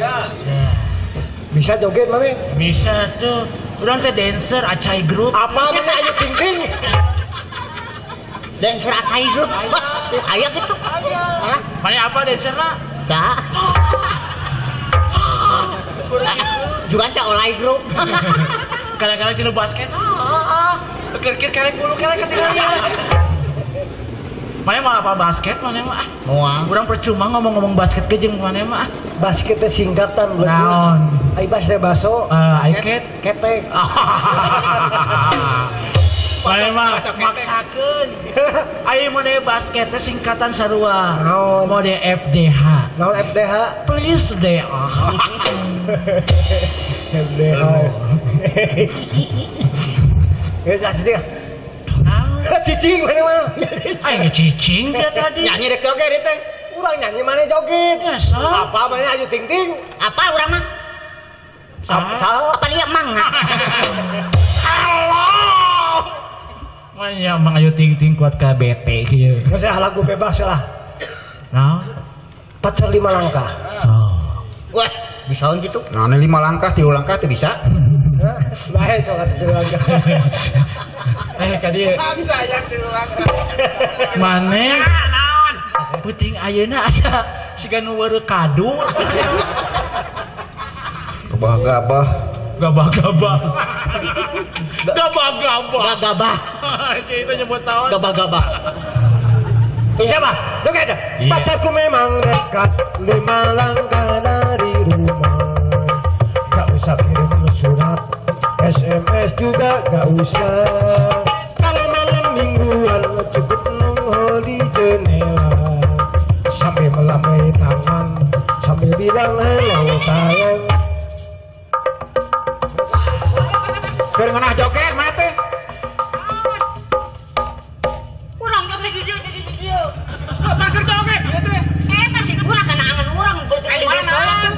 Bisa joget maneh? Bisa tuh. Urang teh dancer Acai Group. Apa maneh Ayu Ting Ting? Dancer Acai Group. Aya gitu. Hah? Maneh apa dancerna? Da. Juga teh Olay Group. Kadang-kadang cina basket. Kir-kir karek bulu karek ketinggalan. Maneh mah apa basket maneh mah? Moal. Urang percuma ngomong-ngomong basket ge jeung maneh mah. Basket teh singkatan naon? Ai bas teh baso. Ai ket ketek. Maneh mah maksakeun. Ai maneh basket teh singkatan sarua. Naon? Mode FDH. Naon FDH? Please deh. FDH. Geus asli. Cicing mana mah? Aing cicing dia tadi. Nyanyi rek joget teh. Urang nyanyi mana joget? Ya, sok. Apa mana Ayu Ting Ting? Apa urang mah? Apa dia mang? Halo. Manya mang Ayu Ting Ting kuat ka bete kieu. Geus lagu bebas lah. Naon? Pacar 5 langkah. Sok. Wah, bisaon kitu? Nah, 5 langkah, 3 langkah teh bisa. Bae sok atuh 3 langkah. Ka dieu. Bisa yang 3 langkah. Maneh naon? Peuting ayeuna asa siga nu weureu kadu. Gabah-gabah. Gabah-gabah. Gabah-gabah. Gabah. Itu nyebut naon? Gabah-gabah. Siapa? Joget. Pacarku memang dekat 5 langkah dari rumah. Gak usah kirim surat, SMS juga gak usah. Kalau malam mingguan cukup nongol di jendela. Sambil melambai tangan, sambil bilang hello sayang. Keur ngeunah joget mana teh? Urang joget di dieu di dieu. Pasir joget ieu teh. Pasti urang kana angan urang berarti mana?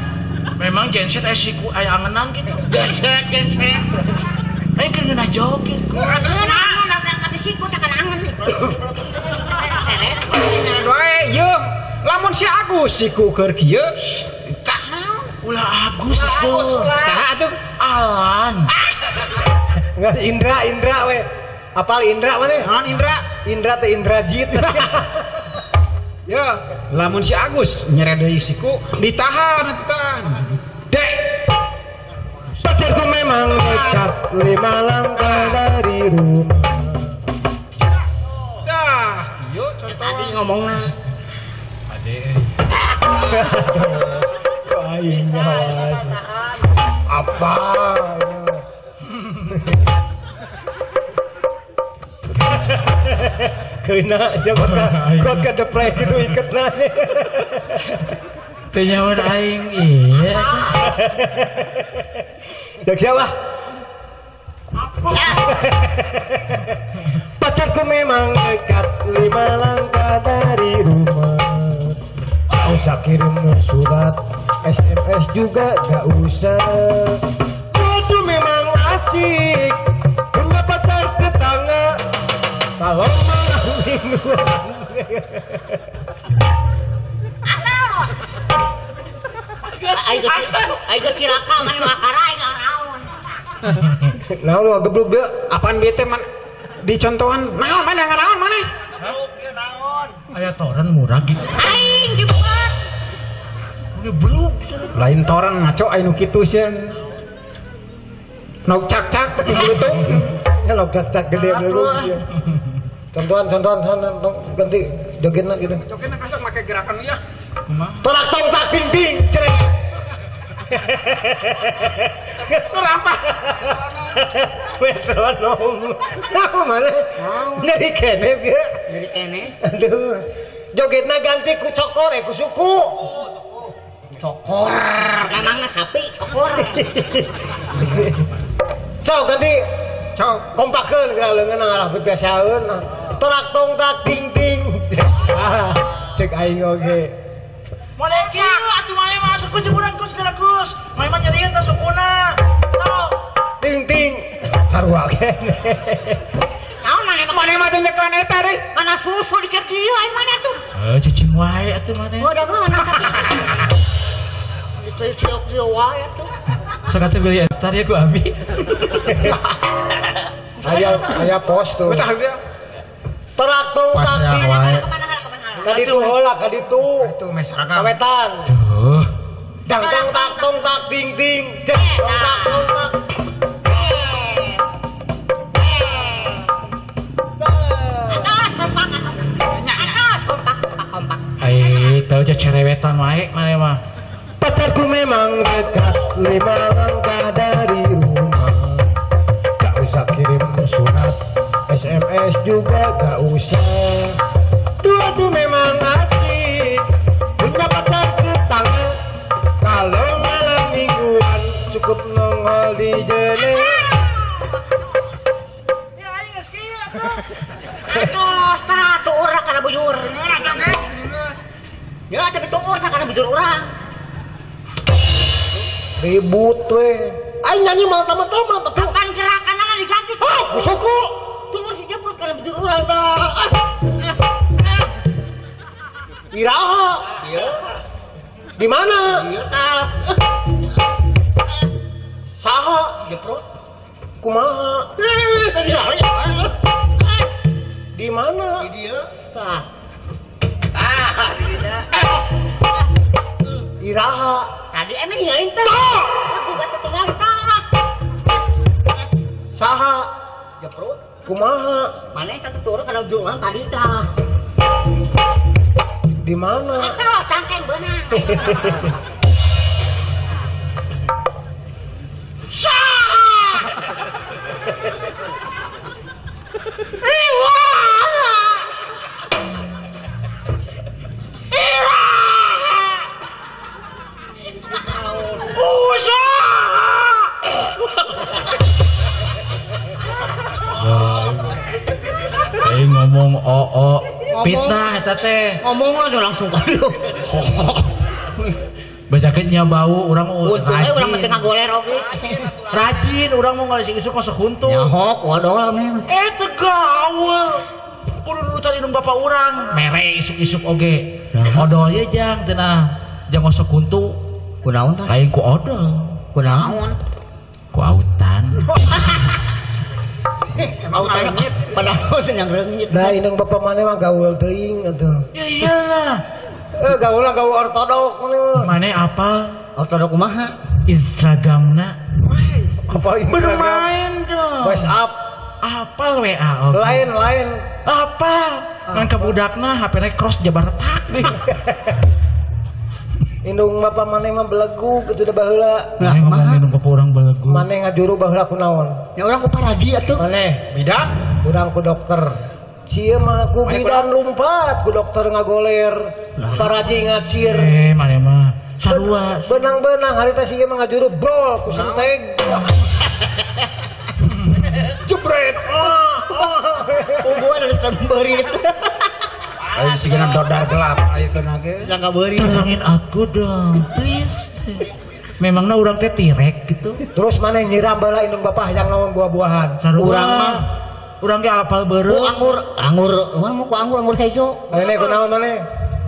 Memang genset siku aya angenan gitu. Genset, genset. Aing keur ngeunah joget. Ngeunah ka siku teh kana angan. Wae ieu. Lamun si Agus siku keur kieu, tah naon? Ulah Agus atuh. Saha atuh? Alan. Enggak Indra, Indra we. Apal Indra mana? Naon Indra? Indra teh Indrajit. Ya, lamun si Agus nyere deui siku ditahan atuh tah. Dek. Pacarku memang dekat 5 langkah dari rumah. Dah, ieu contoh. Tadi ngomongna. Ade. Aing apa? Kena ya kok ke deplek gitu iketna. Teu nyawan aing ieu. Dek siapa? Pacarku memang dekat 5 langkah dari rumah. Gak usah kirim surat, SMS juga gak usah. Itu memang asik, punya pacar tetangga. Kalau malam mingguan. Ayo cilaka mana makara aing naon. Naon lu geblug deui? Apaan bete man dicontohan naon mana nganaon mana? Aya toren murah gitu. Aing dibuat. Geblug. Lain toren ngaco aya nu kitu sieun. Nok cak-cak beuting beuteung. Ya nok cak-cak gede belum sieun. Contohan ganti jogetna gitu. Jogetna kasok make gerakan ieu. Kumaha? Tolak tong tak ding ding cerek. Rampa. Metronom. Nah, mana? Nyeri kene ge. Nyeri kene. Aduh. Jogetna ganti ku cokor ku suku. Cokor, emangna sapi cokor. Sok ganti. Sok kompakeun geura leungeun ngarah biasaeun. Tolak tong tak ding ding. Ah, cek aing oge. Mulai kieu atuh mane mah suku jeung urang Gus geura Gus. Mane mah nyerieun ka sukuna. Sok. Ting ting. Sarua kene. Naon mane mah? Mane mah teh nyekelan eta deui. Kana susu dikeun kieu aing mane atuh. Heuh cicing wae atuh mane. Oh da geunah tapi. Diceuceuk kieu wae atuh. Sok atuh beli eta ya ku abi. Aya aya pos tuh. Tolak tong tak ding. Kaditu heula kaditu. Kaditu meh seragam. Kawetan. Duh. Dang tong tak tong tak ding ding. Cek tong tak tong tak. Atos kompak atos. Atos kompak kompak. Ai teu cerewetan wae mane mah. Pacarku memang dekat 5 langkah dari rumah. Gak usah kirim surat, SMS juga gak usah. Dua tuh memang asik, punya pacar tetangga. Kalau malam mingguan cukup nongol di jendela. Ya aing geus kieu atuh. Atos tah tuur kana bujur. Ya tapi tuur kana bujur urang. Ribut we. Aing nyanyi malah tamat-tamat atuh. Kapan gerakanna diganti? Ah, suku. Tuur si jeprut kana bujur urang tah. Iraha. Iya. Di mana? Iya tah. Saha? Jeprut. Kumaha? Di mana? Di dieu. Tah. Tah, di dieu. Iraha. Tadi emang ninggalin tah. Aku gak tertinggal tah. Saha? Jeprut. Kumaha? Maneh tah turun kana ujung urang tadi tah. Di mana? Atos cangkeng beunang. Saha? Iwaha. Iraha. Usaha. Eh ngomong oo fitnah eta teh. Ngomong aja langsung ka dieu. Bacakeun nya bau urang mau rajin. Urang mah teu ngagoler oge. Rajin urang mau ngalih isuk masuk huntu. Nyaho kodol meh. Eh teu gaul. Kudu nurutan indung bapak urang. Mere isuk-isuk oge. Odol ye jang cenah. Jang masuk huntu. Kunaon tah? Lain ku odol. Kunaon? Ku autan. Autan padahal yang reungit. Nah, indung bapak maneh mah gaul teuing atuh. Ya iyalah. Gaul lah gaul ortodok maneh. Maneh apa? Ortodok kumaha? Instagramna. Apa Instagram? Bermain dong. WhatsApp. Apal WA oke. Lain-lain. Apa? Ngan ka budakna HP-na cross jabar retak deh. Indung bapak maneh mah belegu kitu da baheula. Nah, ngomong indung bapak urang belegu. Maneh ngajuru baheula ku naon? Ya urang ku paraji atuh. Maneh bidan, urang ku dokter. Sia mah ku bidan lumpat, ku dokter ngagoler, paraji ngacir. Eh, maneh mah sarua. Benang-benang harita sia mah ngajuru brol ku senteg. Jebret. Hubungan ada temberit. Ayo sigana dodar gelap ayo teu ge. Sangka beuri. Tolongin aku dong, please. Memangna urang teh tirek gitu. Terus mana nyiram bala indung bapak yang naon buah-buahan. Urang mah urang ge apal beureum. Ku anggur, anggur, urang mah ku anggur, anggur hejo. Maneh ku naon maneh?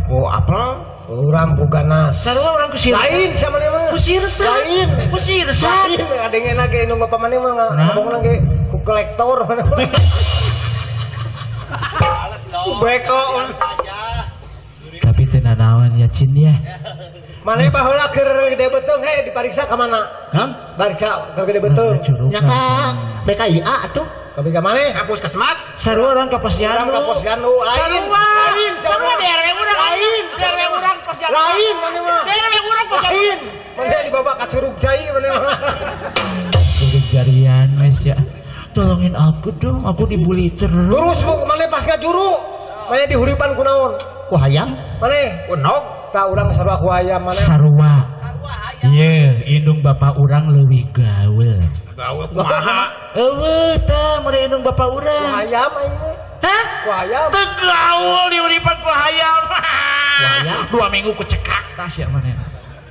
Ku apel, urang ku ganas. Sarua urang ku sirsa. Lain sama maneh mah. Ku sirsa. Lain. Ku sirsa. Lain adengena ge indung bapak maneh mah ngomongna ge ku kolektor. Beko. Tapi teu nanaon ya Cin ya. Maneh baheula keur gede beuteung he dipariksa ka mana? Hah? Pariksa keur gede beuteung. Nya ka BKIA atuh. Ka BK maneh? Ka Puskesmas. Sarua urang ka Posyandu. Urang ka Posyandu. Lain. Lain. Sarua DRW urang. Lain. DRW urang Posyandu. Lain maneh mah. DRW urang Posyandu. Lain. Maneh dibawa ka Curug Jai maneh mah. Curug Jarian wes ya. Tolongin aku dong, aku dibully terus. Terus mau maneh pas ngajuru? Maneh dihuripan ku naon? Ku hayam. Maneh? Ku nog. Tah urang sarua ku hayam maneh. Sarua. Ye, indung bapak urang leuwih gaul. Gaul kumaha? Eueuh tah mere indung bapak urang. Ku hayam aing mah. Hah? Ku hayam. Teu gaul dihuripan ku hayam. 2 minggu ku cekak tah sia maneh.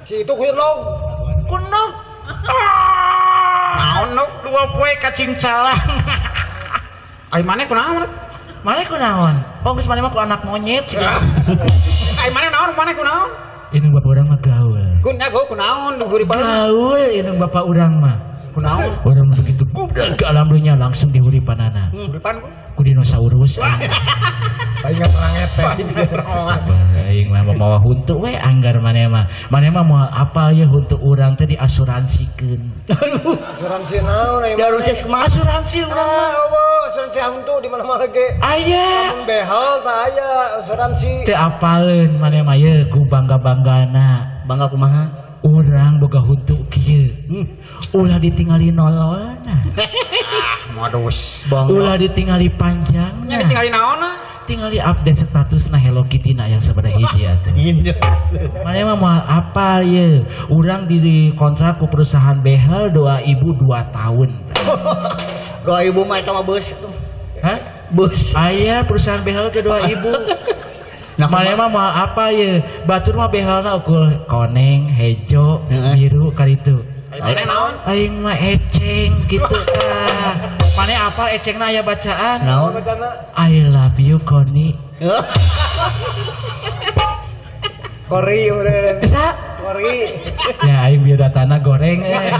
Si itu ku nog. Ku nog. Naon nog? 2 poe kacingcalang. Ai maneh kunaon? Maneh kunaon? Oh geus maneh mah ku anak monyet. Ai maneh naon? Maneh kunaon? Indung bapak urang mah gaul. Kun nya go kunaon dihuripan? Gaul indung bapak urang mah. Kunaon? Urang begitu gubdag ke alam dunia langsung dihuripanana. Huripan ku? Ku dinosaurus. Aing perang epek. Aing mah mawa huntu we anggar maneh mah. Maneh mah moal apal ye huntu urang teh diasuransikeun. Asuransi naon aing? Asuransi urang mah. Eueuh, asuransi huntu di mana-mana ge. Aya. Lamun behel tah aya asuransi. Teu apaleun maneh mah ye ku bangga-banggana. Bangga kumaha? Urang boga huntu kieu. Ulah ditingali nololna. Ah, modus. Ulah ditingali panjangna. Nya ditingali naonna? Tingali update status na Hello Kitty na yang sabaraha hiji atuh. Maneh mah moal apal ye. Urang di kontrak ku perusahaan behel doa ibu 2 tahun. Doa ibu mah eta mah beus tuh. Hah? Beus. Aya perusahaan behel ke doa ibu. Maneh mah moal apal ye. Batur mah behelna ukur koneng, hejo, biru karitu. Aing mah eceng gitu tah. Maneh apal ecengna aya bacaan? Naon? I love you Koni. Kori udah. Bisa? Kori. Ya aing biodatana goreng eh.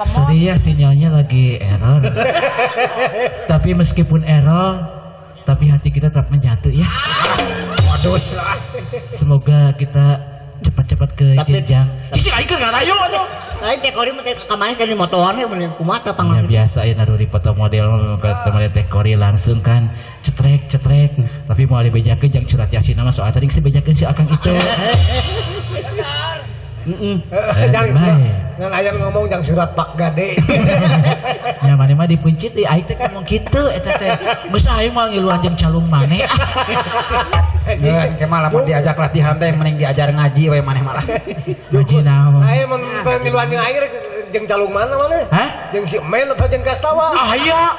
Sorry ya sinyalnya lagi error. Tapi meskipun error, tapi hati kita tetap menyatu ya. Modus lah. Semoga kita cepat-cepat ke jenjang. Sisi aing keur ngarayu atuh. Lain teh kori mah teh ka mana teh di motor we mun kumaha teh panglang. Ya biasa ya naruh di foto model ke teman teh kori langsung kan cetrek-cetrek. Tapi mau dibejakeun jang surat yasin mah soal tadi geus dibejakeun si akang itu. Heeh. Ngan aya ngomong jang surat Pak Gade. Nya maneh mah dipuncit di aing teh ngomong kitu eta teh. Geus aing mah ngiluan jeung calung maneh. Geus engke mah lamun diajak latihan teh mending diajar ngaji we maneh malah. Ngaji naon? Aing mun teh ngiluan jeung aing jeung calung mana maneh? Hah? Jeung si Emen atau jeung Kastawa? Aya.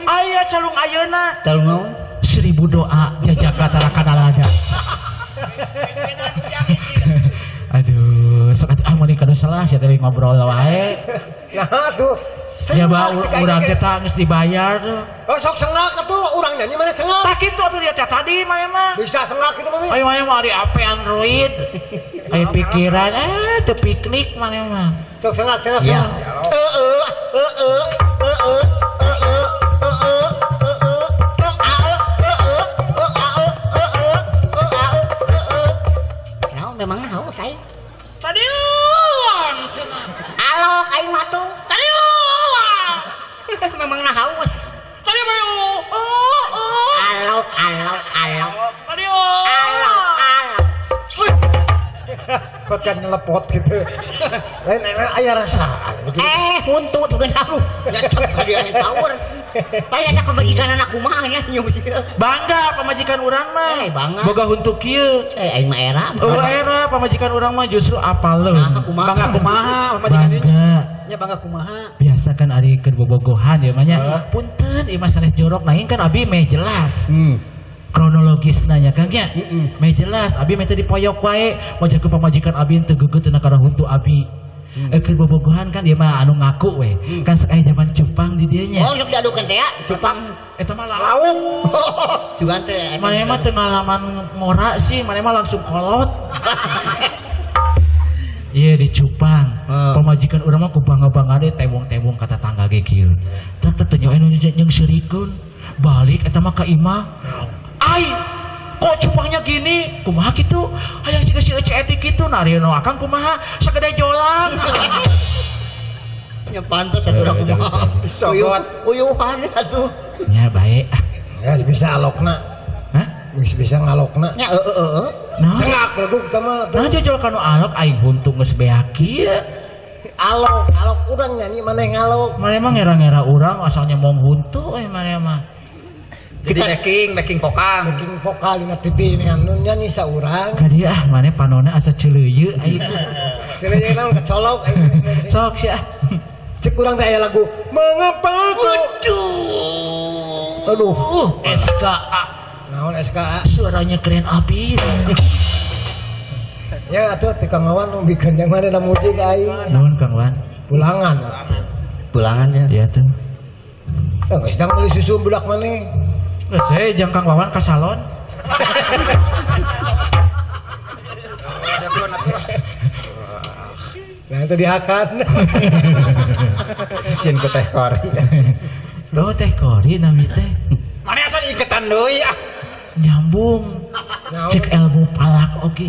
Aya calung ayeuna. Calung naon? 1000 doa jajaka tarakana lada. Aduh, sok atuh ah mun kada salah sia teh ngobrol wae. Nah tuh. Ya ba urang teh geus dibayar. Oh sok sengak atuh urang nyanyi mana sengak. Tah kitu atuh dia teh tadi maneh mah. Bisa sengak kitu maneh. Ayo maneh mah ari HP Android. Aya pikiran teu piknik maneh mah. Sok sengak sengak sengak. Heeh heeh heeh heeh heeh. Memang haus aing. Tadieuan cenah. Alok aing mah tuh. Tadieuan. Memang haus. Tadi mah Alok alok alok. Tadieuan. Alok alok. Kok kan nyelepot gitu. Lain aya rasa. Huntu tuh kan halu. Nyacep ka dia power. Lain eta pamajikan anak kumaha nya nyium sieun. Bangga pamajikan urang mah. Bangga. Boga huntu kieu. Aing mah era. Oh era pamajikan urang mah justru apaleun. Bangga kumaha pamajikan bangga. Nya bangga kumaha. Biasa kan ari keur bobogohan ya mah nya. Punten ieu mah sanes jorok nanging kan abi meh jelas. Kronologis nanya Kang nya. Meh jelas abi meh teu dipoyok wae, wajah ku pamajikan abi teu gegeut cenah kana huntu abi. Keur bobogohan kan ieu mah anu ngaku we. Kan sok aya zaman cupang di dieu nya. Oh sok diadukeun teh ya, cupang. Eta mah lauk. Sugan teh. Maneh mah teu ngalaman ngora sih, maneh mah langsung kolot. Iya di cupang. Pamajikan urang mah ku bangga-bangga deh tewong-tewong ka tetangga ge kieu. Tah teh teu nyoe nu jeung seurikeun. Balik eta mah ka imah. Ai, kok cupangnya gini? Kumaha kitu? Hayang siga si Ece Eti kitu narino akang kumaha? Sagede jolang. Nya pantes atuh da kumaha. Sogot uyuhan atuh. Nya bae. Ya bisa alokna. Hah? Geus bisa ngalokna. Nya heeh. Nah, cengak leguk teh mah. Nah jojol kanu alok aing huntung geus beak kieu. Alok, alok urang nyanyi maneh ngalok. Maneh mah ngera-ngera urang asalnya mong huntu euy maneh mah. Jadi backing vokal. Backing vokal dina TV ini anu nyanyi saurang. Ka dieu ah maneh panonna asa ceuleuyeu aing. Ceuleuyeu naon kecolok aing. Sok sia. Cek urang teh aya lagu Mengapa Kau. Aduh. SKA. Naon SKA? Suaranya keren abis. Ya atuh teh Kang Wawan nu bikeun jang maneh da mudik aing. Naon Kang Wan? Pulangan atuh. Pulangan ya. Iya tuh. Geus dang meuli susu budak maneh. Saya jang Kang Wawan ke salon. Nah itu dihakan. Sin ke teh kori. Loh teh kori nami teh. Mana asal iketan deui ah. Nyambung. Cek ilmu palak oge.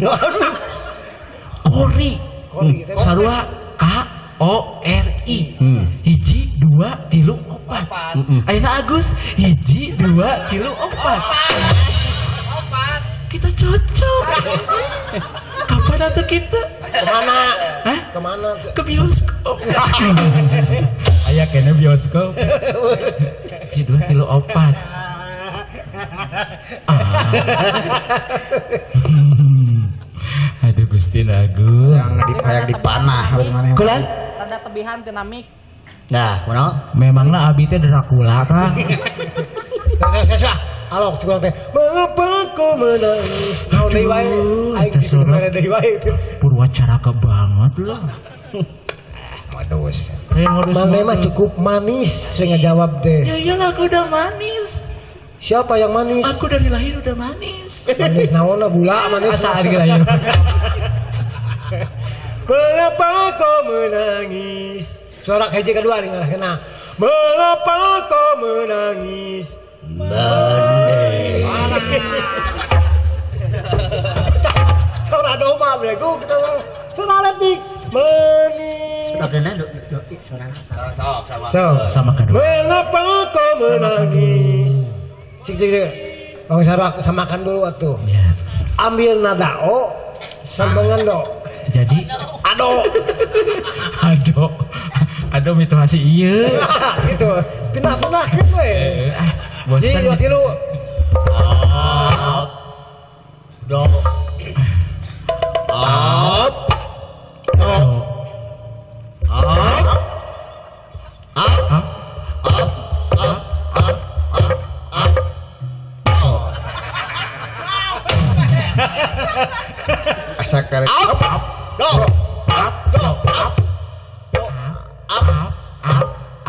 Kori. Sarua K O R I. 1 2 3 4. Ayeuna Agus 1 2 3 4. Kita cocok. Kapan atuh kita? Kemana? Hah? Kemana? Ke bioskop. Aya kene bioskop. 1 2 3 4. Ah. Aduh Gusti Agung. Yang dipanah bagaimana? Kulan? Tanda tebihan dinamik. Nah, kunaon? Memangna abi teh Dracula kah? Sah. Alok cukurang teh. Mengapa kau menangis? Naon deui wae? Aing dikudu deui wae. Purwacaraka banget lah. Modus. Maneh mah cukup manis saya ngajawab teh. Ya iyalah aku udah manis. Siapa yang manis? Aku dari lahir udah manis. Manis naon gula manis. Asa ari lahir. Mengapa kau menangis? Suara hiji kedua nih kena. Mengapa kau menangis? Menangis. Suara doma bego kita. Suara letik. Manis. Suara apa? Sama kedua. Mengapa kau menangis? Cik cik cik. Bang Sarwak samakan dulu atuh. Ya. Ambil nada o sama dengan do. Jadi ado. Ado. Ado mitulasi ieu. Gitu. Pindah-pindahkeun we. Bosan. Jadi tilu. Up. Do. Up. Do. Up. Up. Up. Up. Up. Up. Up. Asa karek. Up. Do. Up. Do. Up. Do. Up. Up.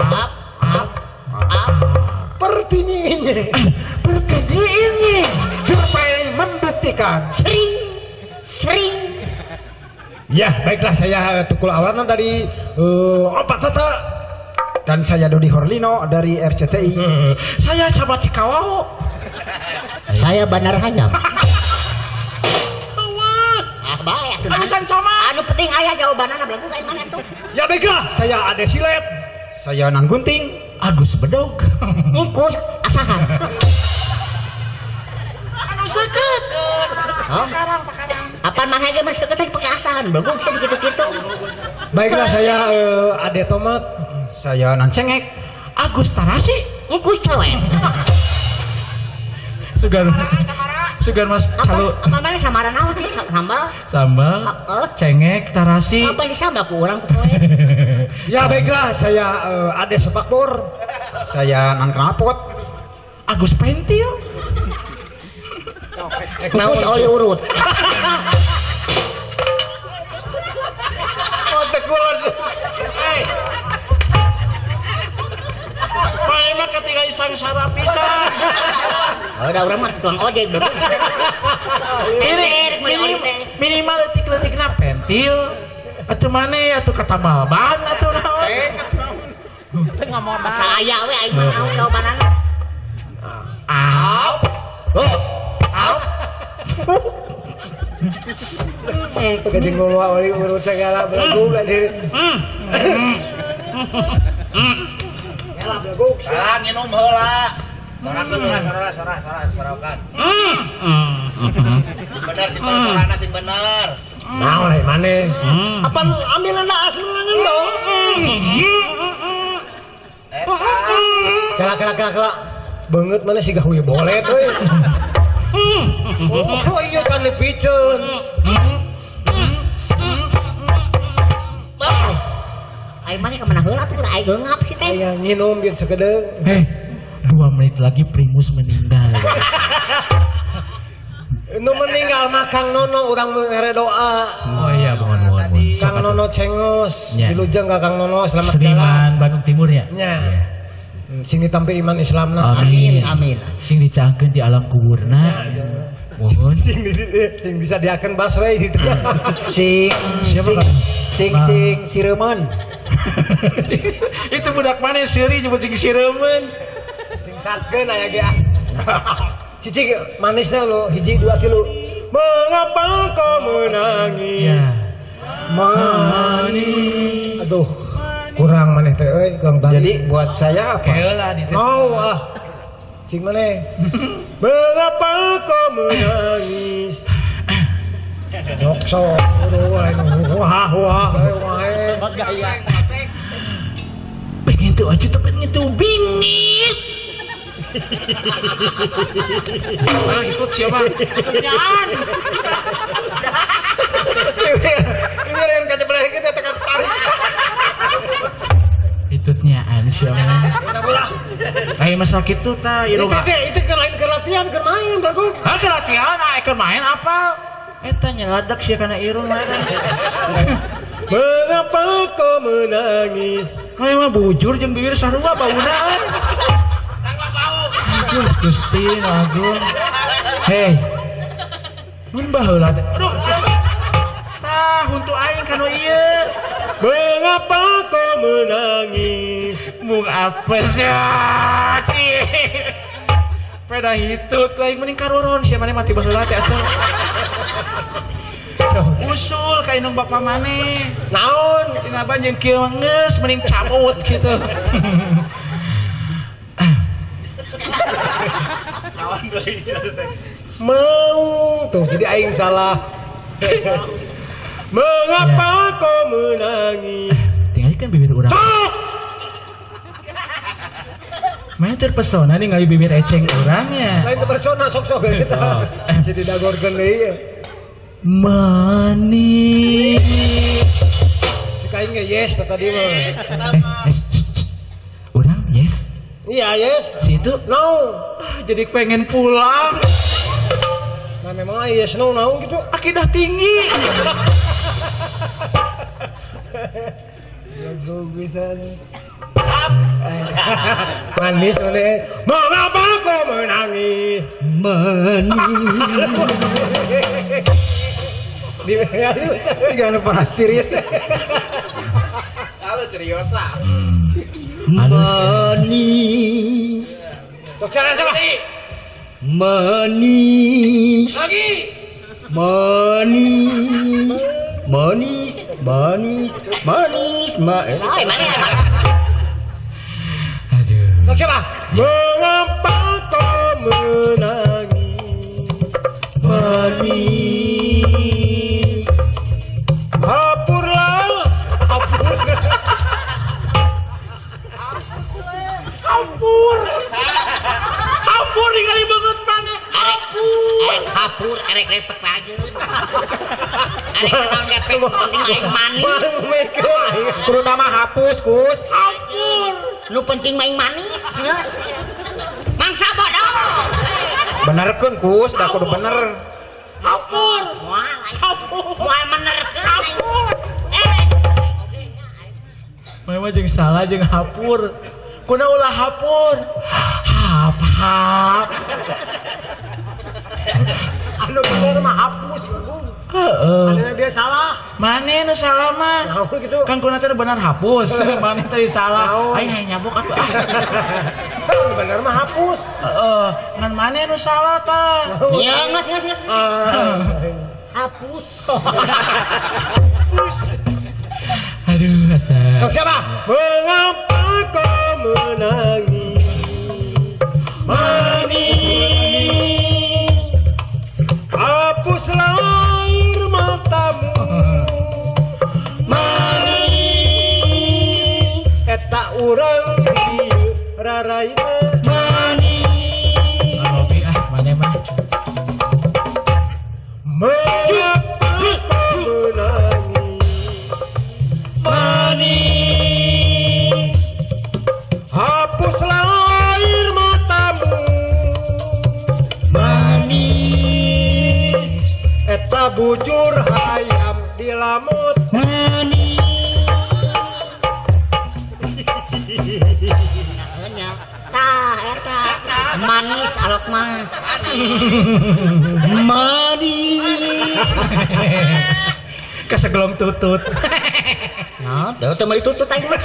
Up. Up. Up. Pertini ini. Pertini ini. Survei membuktikan. Sering. Sering. Ya, baiklah saya Tukul Awarnan dari Opat Tata. Dan saya Dodi Horlino dari RCTI. Saya Camat Cikawao. Saya Bandar Hayam. Ah, bae atuh. Anusan camat. Anu penting aya jawabanana belagu kayak mana tuh? Ya baiklah, saya Ade Silet. Saya Nang Gunting. Agus Bedog. Engkus asahan. Anu seukeut. Pakarang, pakarang. Apa mana ge mah seukeut pakai asahan, belagu bisa dikitu-kitu. Baiklah saya Ade Tomat. Saya Nan Cengek. Agus Tarasi. Engkus cewek. Sugar. Sugar Mas Calu. Apa mana samara naon teh sambal? Sambal. Cengek, tarasi. Apa di sambal ku urang ku cewek? Ya baiklah saya Ade Sepakbor. Saya Nan Knalpot. Agus Pentil. Kukus oli urut. Oh tekulon. Maneh mah ketinggalan sangsara pisan. Oh, da urang mah tukang ojek bener. Minimal leutik-leutikna pentil. Atuh maneh atuh katambal ban atuh naon. Teu ngomong bahasa aya we aing mah naon jawabanana. Au. Au. Jadi ngomong oli urut segala belagu gak diri. Salah nginum heula. Sora sora sora sorokan. Bener cing sorana cing bener. Naon ai maneh? Apa lu ambil naas menangan dong? Kela kela kela kela. Banget mana sih gawe bolet euy. Oh iya kan dipiceun. Aing maneh ka mana heula atuh aing geungap sih teh. Aing nginum biar sekedeung. 2 menit lagi Primus meninggal. Nu meninggal mah Kang Nono urang mere doa. Oh iya mohon mohon. Kang Nono cengos, wilujeng ka Kang Nono selamat jalan. Seniman Bandung Timur ya? Nya. Sing ditampi iman Islamna. Amin amin. Sing dicaangkeun di alam kuburna. Mohon. Sing bisa diakeun baswe gitu. Sing sing sing sing siremen. Itu budak mana seuri nyebut sing siremen. Sing satkeun aya ge. Cicik manisnya lo hiji 2 kilo. Mengapa kau menangis? Ya. Manis. Aduh, kurang maneh teh euy, kurang tadi. Jadi buat saya apa? Keula di. Oh, ah. Cing maneh. Mengapa kau menangis? Sok sok, wah wah, wah. Pengen tuh aja tapi pengen tuh bingit. Nah, ikut siapa? Kerjaan. Ini yang kaca belah kita tekan tarik. Itutnya an siapa? Ayo masa kitu ta ieu. Itu ke lain ke latihan ke main bagus. Hah ke latihan, ah ke main apa? Eta nyeladak sia kana irung mah. Mengapa kau menangis? Mah mah bujur jeung bibir sarua bauna. Aduh, Gusti Agung. Hei. Mun baheula teh. Aduh. Tah huntu aing kanu ieu. Mengapa kau menangis? Mung apes ya. Peda hitut aing mending karoron sia maneh mati baheula teh atuh. Usul ka indung bapa maneh. Naon? Tina jeung kieu geus mending cabut kitu. Mau tuh jadi aing salah. Mengapa ya. Kau menangis? Tinggal kan bibir urang. Mana terpesona nih ngali bibir eceng orangnya. Lain terpesona sok-sok gitu. Oh. Jadi dagorkeun deui. Manis. Cek aing ge yes tadi mah. Urang yes. Iya yes. Situ no. Jadi pengen pulang. Nah memang yes no no gitu. Akidah tinggi. Jago pisan. Manis maneh. Mengapa kau menangis? Manis. Tiga anu panas tiris. Halo seriosa. Manis. Dokter siapa? Manis. Lagi. Manis. Manis, manis, manis, manis. Aduh. Dok siapa? Mengapa kau menangis? Manis. Hapurlah. Hapur. Hapur. Hapur ningali banget maneh. Hapur. Hapur erek repek aja. Arek naon gepek penting aing manis. Kudu nama hapus, Kus. Hapur. Nu penting main manis. Mangsa bodoh. Benerkeun Kus, da kudu bener. Hapur. Hapur. Moal menerkeun. Hapur. Mah jeung salah jeung hapur. Kuna ulah hapur. Hap hap. Anu bener mah hapus. Heeh. Anu dia salah. Mane nu salah mah? Naon gitu. Kan kuna teh bener hapus. Mane teh salah. Aing hayang nyabok atuh. Anu bener mah hapus. Heeh. Ngan mane nu salah tah? Ya geus geus geus. Hapus. Hapus. Aduh, asa. Sok siapa? Mengapa kau menangis? Manis. Hapuslah air matamu. Manis. Eta urang dieu raraina. Manis. Ngopi ah, mane mah. Mengapa kau menangis? Manis. Hapuslah air matamu. Manis. Eta bujur hayam dilamut. Manis. Tah eta manis alok mah. Manis. Kasegelong tutut. Nah, teu meuli tutut aing mah.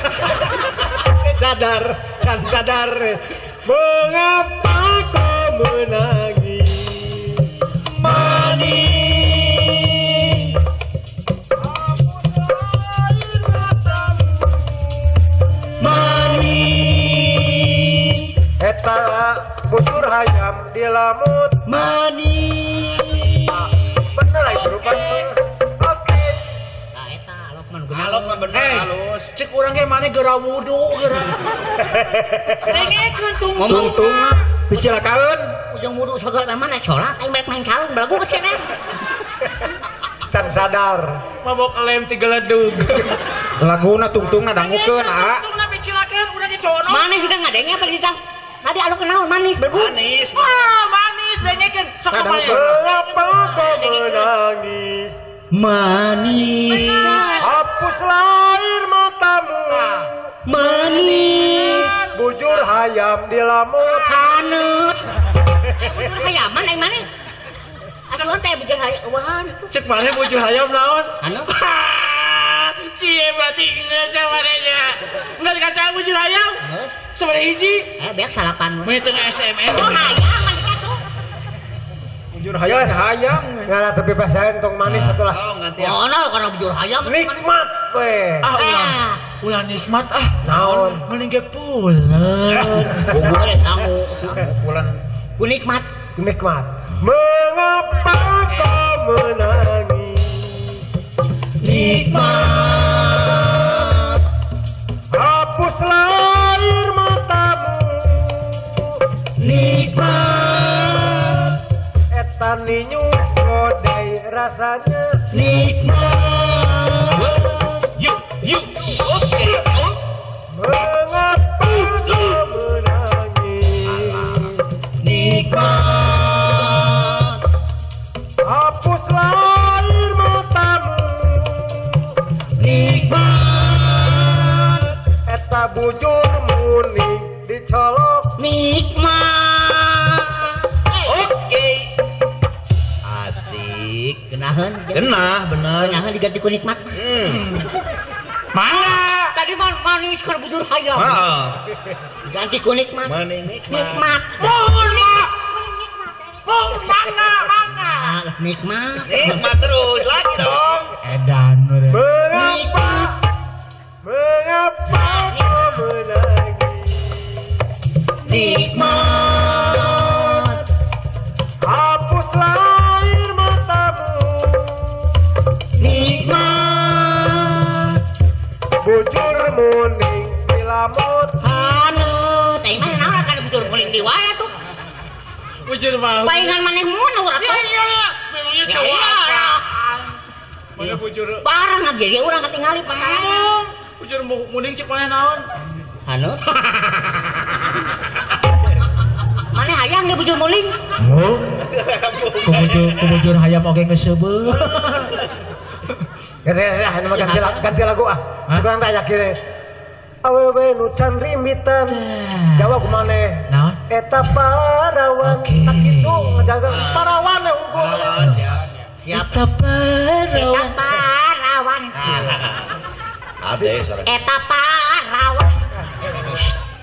Sadar, can sadar. Mengapa kau menangis? Manis. Hapuslah air matamu. Manis. Eta bujur hayam dilamut. Manis. Bener ai berupa. Oke. Tah eta alok mah Alok mah bener halus. Cek urang ge mane geura wudu geura. Dengekeun tungtungna. Tungtungna dicilakaeun. Ujung wudu sagala mah naik sholat aing balik main calung belagu ke cenah. Can sadar. Mabok lem tigeledug. Laguna tungtungna dangukeun, ah. Tungtungna dicilakaeun urang ge cono. Manis kita ngadenge apa ditang? Tadi alok naon manis belagu. Manis. Wah, manis dengekeun. Sok sok maneh. Mengapa kau menangis? Manis. Hapuslah air matamu. Manis. Bujur hayam dilamut. Haneut. Bujur hayaman aing maneh. Asuhan teh bujur hayam. Cek maneh bujur hayam naon? Anu. Cie berarti geus manehnya. Geus kaca bujur hayam. Geus. Sabaraha hiji? Beak salapan. Mun teu SMS. Oh hayaman atuh. Bujur hayam hayam. Ngalah tapi pasain tong manis atulah. Oh, ganti. Oh, no, karena bujur hayam nikmat we. Ah, ulah. Ulah nikmat ah. Naon? Mending ge pulen. Bubur ge sangu. Pulen. Ku nikmat. Nikmat. Mengapa kau menangis? Nikmat. Hapuslah air matamu. Nikmat. Eta ninyu kodai rasanya. Nikmat. Yuk, yuk. Oke. Mengapa kau menangis? Nikmat. Hapuslah air matamu. Nikmat. Eta bujur muning dicolok. Nikmat. Oke. Asik. Genaheun. Genah bener. Genaheun diganti ku nikmat. Mana? Tadi manis keur bujur hayam. Heeh. Diganti ku nikmat. Nikmat. Mohon mah. Mohon mangga, mangga. Nikmat. Nikmat terus lagi dong. Edan. Mengapa? Mengapa kau menangis? Nikmat. Hapuslah air matamu. Nikmat. Bujur muning dilamut. Haneut, aing mah naon kana bujur muning di wae atuh. Bujur mah. Paingan maneh mun urang atuh. Iya, iya. Memangnya cowok apa? Mana bujur barang abdi ge urang katingali pasangan. Bujur muning cek maneh naon? Haneut. Maneh hayang di bujur muling. Oh. Kubujur hayam oge geus seubeuh. Ya, ganti lagu ah. Cukup tak yakin. Awewe nu can rimbitan. Jawab kumaneh? Naon? Eta parawan sakitu ngajaga parawan we unggul. Siap. Eta parawan. Eta parawan. Ade sore. Eta parawan.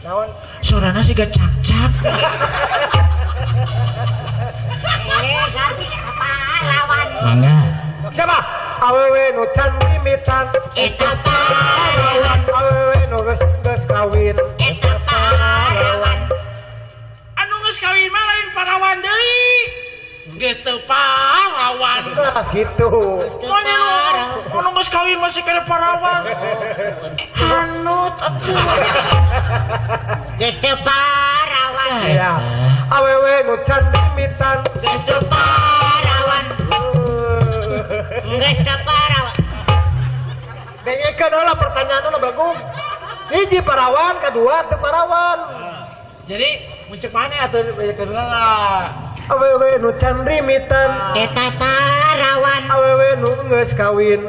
Naon? Sorana siga cak-cak. Ganti eta parawan. Mangga. Siapa? Awewe nu can rimbitan. Eta parawan. Awewe nu geus kawin. Eta parawan. Anu geus kawin mah lain parawan deui. Geus teu parawan. Nah, gitu. Mun geus kawin masih kena parawan. Hanut atuh. Geus teu parawan. Ya. Awewe nu can rimbitan. Geus teu parawan. Geus teu parawan. Dengekeun heula pertanyaanna Bagong. Hiji parawan, kedua teu parawan. Jadi mun ceuk maneh atuh bejakeun heula. Awewe nu can rimbitan. Eta parawan. Awewe nu geus kawin.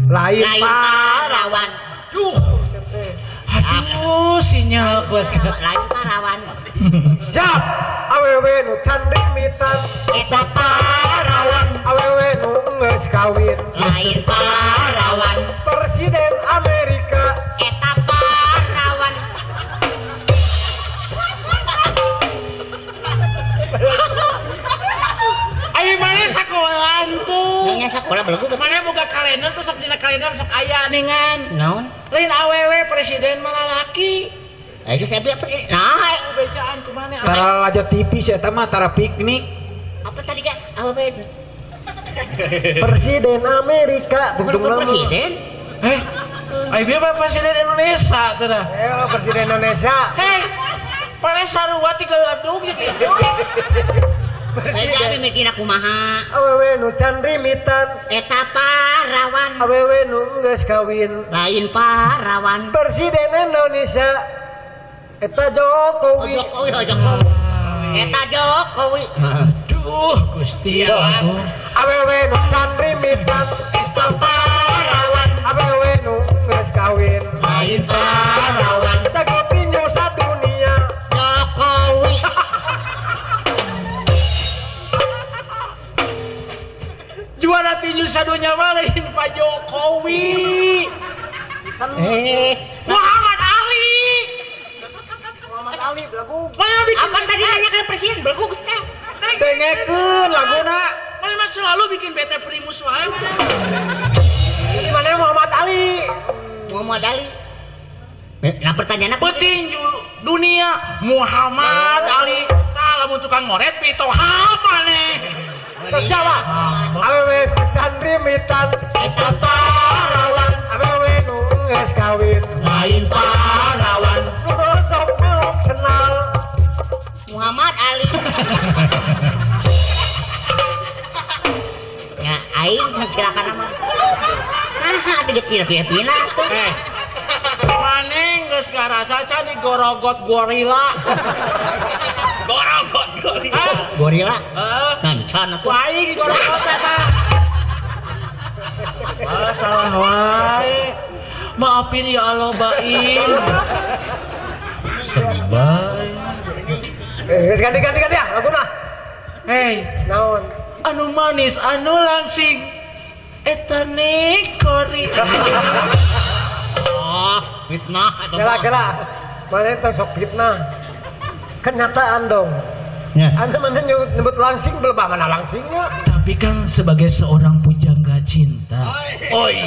Lain parawan. Duh. Aduh, sinyal kuat lain parawan. Siap. Awewe nu can rimbitan. Eta parawan. Awewe nu geus kawin. Lain parawan. Presiden Amerika. Eta parawan. Ayo mana sakolaan tuh? Nya sakola belegu. Mana boga kalender tuh sok dina kalender sok aya ningan. Naon? Lain awewe presiden malah laki. Geus abi apa? Nah, bejaan kumaha? Tara lajo TV sih eta mah tara piknik. Apa tadi kan? Awewe Presiden Amerika. Bukan presiden. Ayo bieu mah presiden Indonesia teh. Presiden Indonesia. Hei. Pane sarua tiga ladung gitu. Presiden mimitina kumaha? Awewe nu can rimbitan. Eta parawan. Awewe nu geus kawin. Lain parawan. Presiden Indonesia. Eta Jokowi. Oh, Jokowi. Eta Jokowi. Aduh, Gusti ya. Awewe nu can rimbitan. Eta parawan. Awewe nu geus kawin. Lain parawan. Jago tinju sadunia. Jokowi. Juara tinju sadunya mah lain Pak Jokowi. Muhammad Ali. Muhammad Ali belagu. Apa tadi nanya ke presiden belagu teh. Dengekeun laguna. Mana mah selalu bikin bete primus wae. Ini mana Muhammad Ali? Muhammad Ali. Nah pertanyaan apa? Petinju dunia Muhammad Ali. Tah lamun tukang ngoret pito apa nih? Siapa? Awewe can rimbitan. Eta parawan. Awewe nu geus kawin. Lain parawan. Nu sok melok senal. Muhammad Ali. Ya aing silakan mah. Nah, ada pina-pina. Maneh geus ngarasa can digorogot gorila. Gorogot gorila. Gorila? Heeh. Can atuh. Ku aing digorogot eta. Ah, salah wae. Maafin ya Allah Baim. Sebay. Geus ganti ya laguna. Hei, naon? Anu manis, anu langsing. Eta nikori. Oh, fitnah atau kela-kela. Mana teh sok fitnah. Kenyataan dong. Ya. Anda mana nyebut langsing belum mana langsingnya. Tapi kan sebagai seorang pujangga cinta. Oi.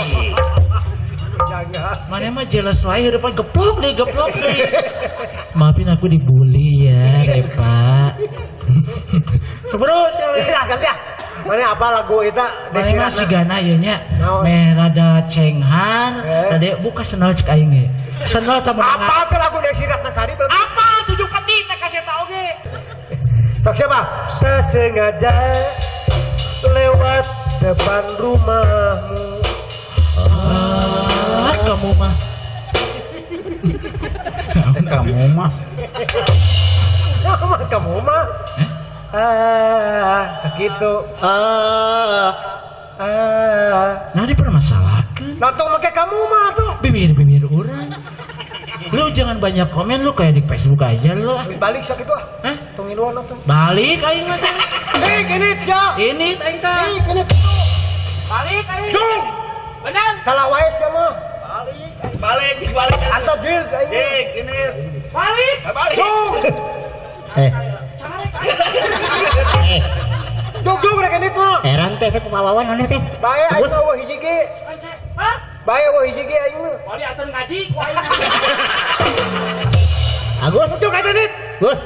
Pujangga. Mana mah jelas wae heurepan geplok deui geplok deui. Maafin aku dibully ya, Repa. Sebro ya, ganti ya. Mana apa lagu itu? Mana mah sigana ieu nya. Meh rada cenghan, tadi buka sendal cek aing ge. Sendal tah apa teh lagu Desi Ratnasari? Apa tujuh peti teh kasih tau ge. Sok siapa? Tak sengaja lewat depan rumahmu. Ah, kamu mah. Kamu mah. Mah kamu mah. Ah, sakitu. Ah. Nah dipermasalahkan. Nah tong make kamu mah tuh. Bibir-bibir urang. Lu jangan banyak komen lu kayak di Facebook aja lu. Balik sakitu ah. Hah? Tong ngiluan atuh. Balik aing mah teh. Eh, ini sia. Ini aing teh. Ini. Balik aing. Duh. Benar. Salah wae sia mah. Balik, balik. Antap deuk aing. Dik, ini. Balik. Balik. Duh. Eh. Dug dug rek ini mah. Heran teh teh kumawawan maneh teh. Bae aing mah eueuh hiji ge. Hah? Bae eueuh hiji ge aing mah. Balik atuh ngaji ku aing. Agus. Dug atuh nit. Gus.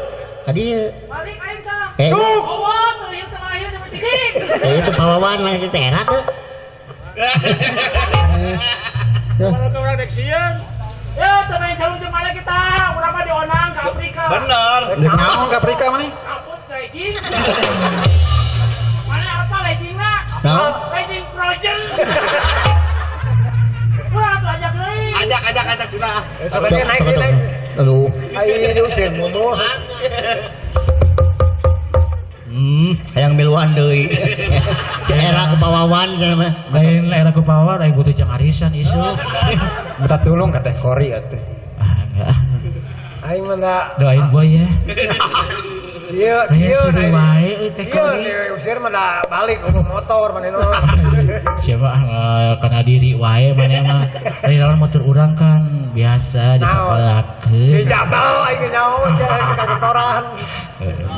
Tadi balik aing teh. Dug. Wawan teu ieu teh aya di cicing. Itu pawawan maneh teh era teh. Kalau urang dek sieun. Ya, teu main calon teu male kita, urang mah dionang ka Afrika. Bener. Deuk naon ka Afrika maneh? Kaput legging. Mana apa leggingna? Naon? Legging frozen. Urang atuh ajak deui. Ajak ajak ajak sudah. Sok naik naik. Aduh. Aing diusir mundur. Hayang miluan deui. Era kepawawan cenah mah. Lain era kepawawan aing butuh jang arisan isu. Minta tulung ka Teh Kori atuh. Ah, enggak. Aing mah da doain boy ya. Sieun, sieun wae euy Teh Kori. Sieun diusir mah da balik ke motor manehna. Siapa kana diri wae maneh mah. Lain lawan motor urang kan biasa disakolakeun. Dijabal aing nyaho sia ka setoran.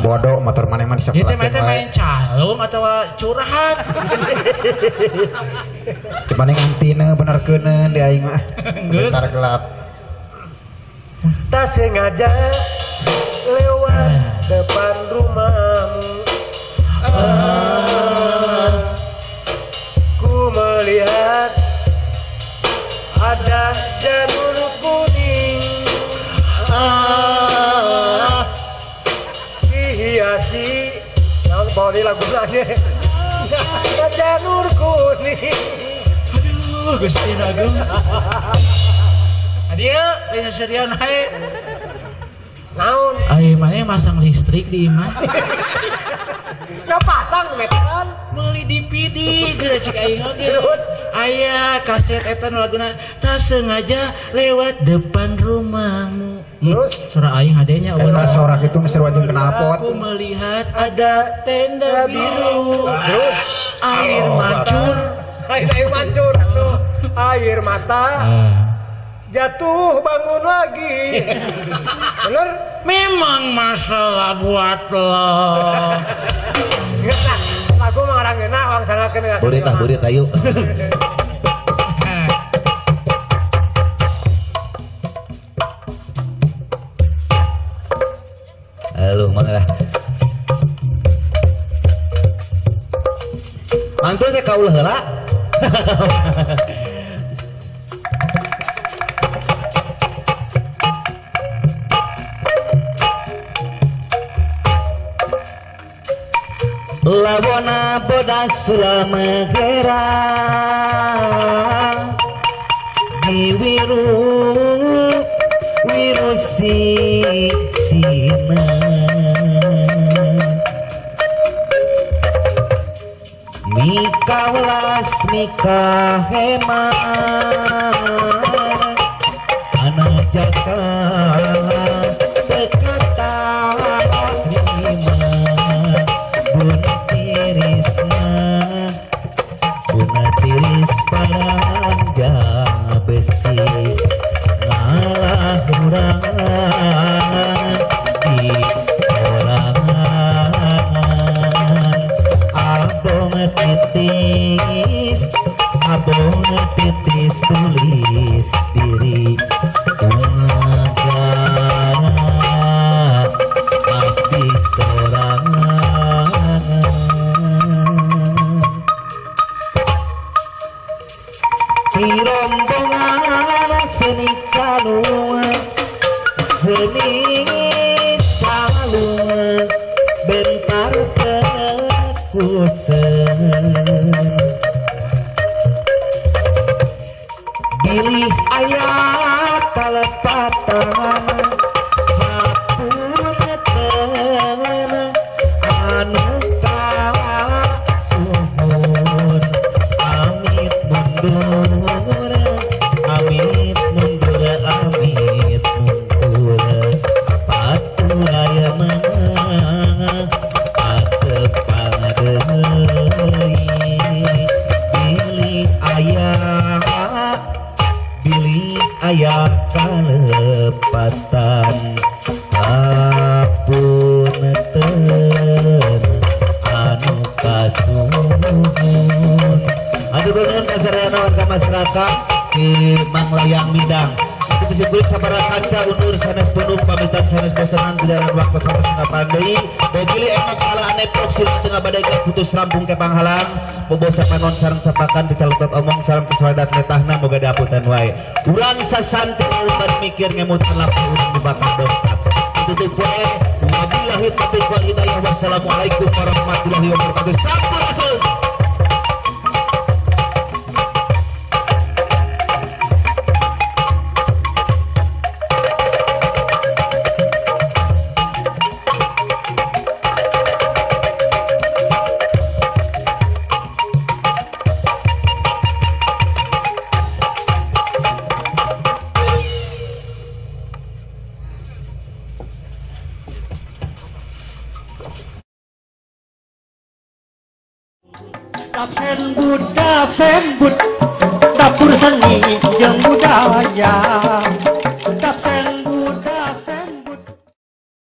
Bodoh motor maneh mah disakolakeun. Ieu teh main calung atawa curhat. Coba ning antine benerkeuneun di aing mah. Bentar gelap. Tak sengaja lewat depan rumahmu. Ku melihat ada janur kuning. Dihiasi naon bawa di lagu lagi. Ada janur kuning. Aduh, Gusti Agung. Adia, lain serian hae. Naon? Ai maneh masang listrik di imah. Nah pasang meteran. Meuli DVD geura cek aing oge. Terus aya kaset eta nu laguna tak sengaja lewat depan rumahmu. Terus sora aing hadenya eta sora kitu mah sarua jeung knalpot. Aku melihat ada tenda biru. Terus air mancur, air mancur atuh. Air mata. Jatuh bangun lagi. Bener? Memang masalah buat lo. Geus lah, lagu mah ngarang geunah urang sangakeun. Beurit ah, beurit ayo. Halo, mana lah. Mantul teh kaul heula. Labona bodas sulama gerang di wiru wiru si sina mika welas mika hema anak jakala tekata tiris palanja besi ngalah urang di orangan abong titis tulis diri umagana abdi sorangan. Rombongan seni calung bentar tekusen bilih aya kalepatan hapun Pasti aya kalepatan apunten anu kasuhun. Aduh nuhun ka sadayana warga masyarakat di Manglayang Midang. Itu kulit sabara kaca undur sanes punung pamitan sanes bosenan berjalan waktu sanes ngapandei bogili enok salah aneh proksi tengah badai putus rampung ke panghalang bobosa panon sareng sapakan dicalotot omong sareng kesaladat netahna moga diapunten wae urang sasanti bari mikir ngemutan lapang urang dibakar dongkap tutup wae wabillahi taufiq wal hidayah wassalamualaikum warahmatullahi wabarakatuh. Sampurasun. Dapur seni jeung budaya.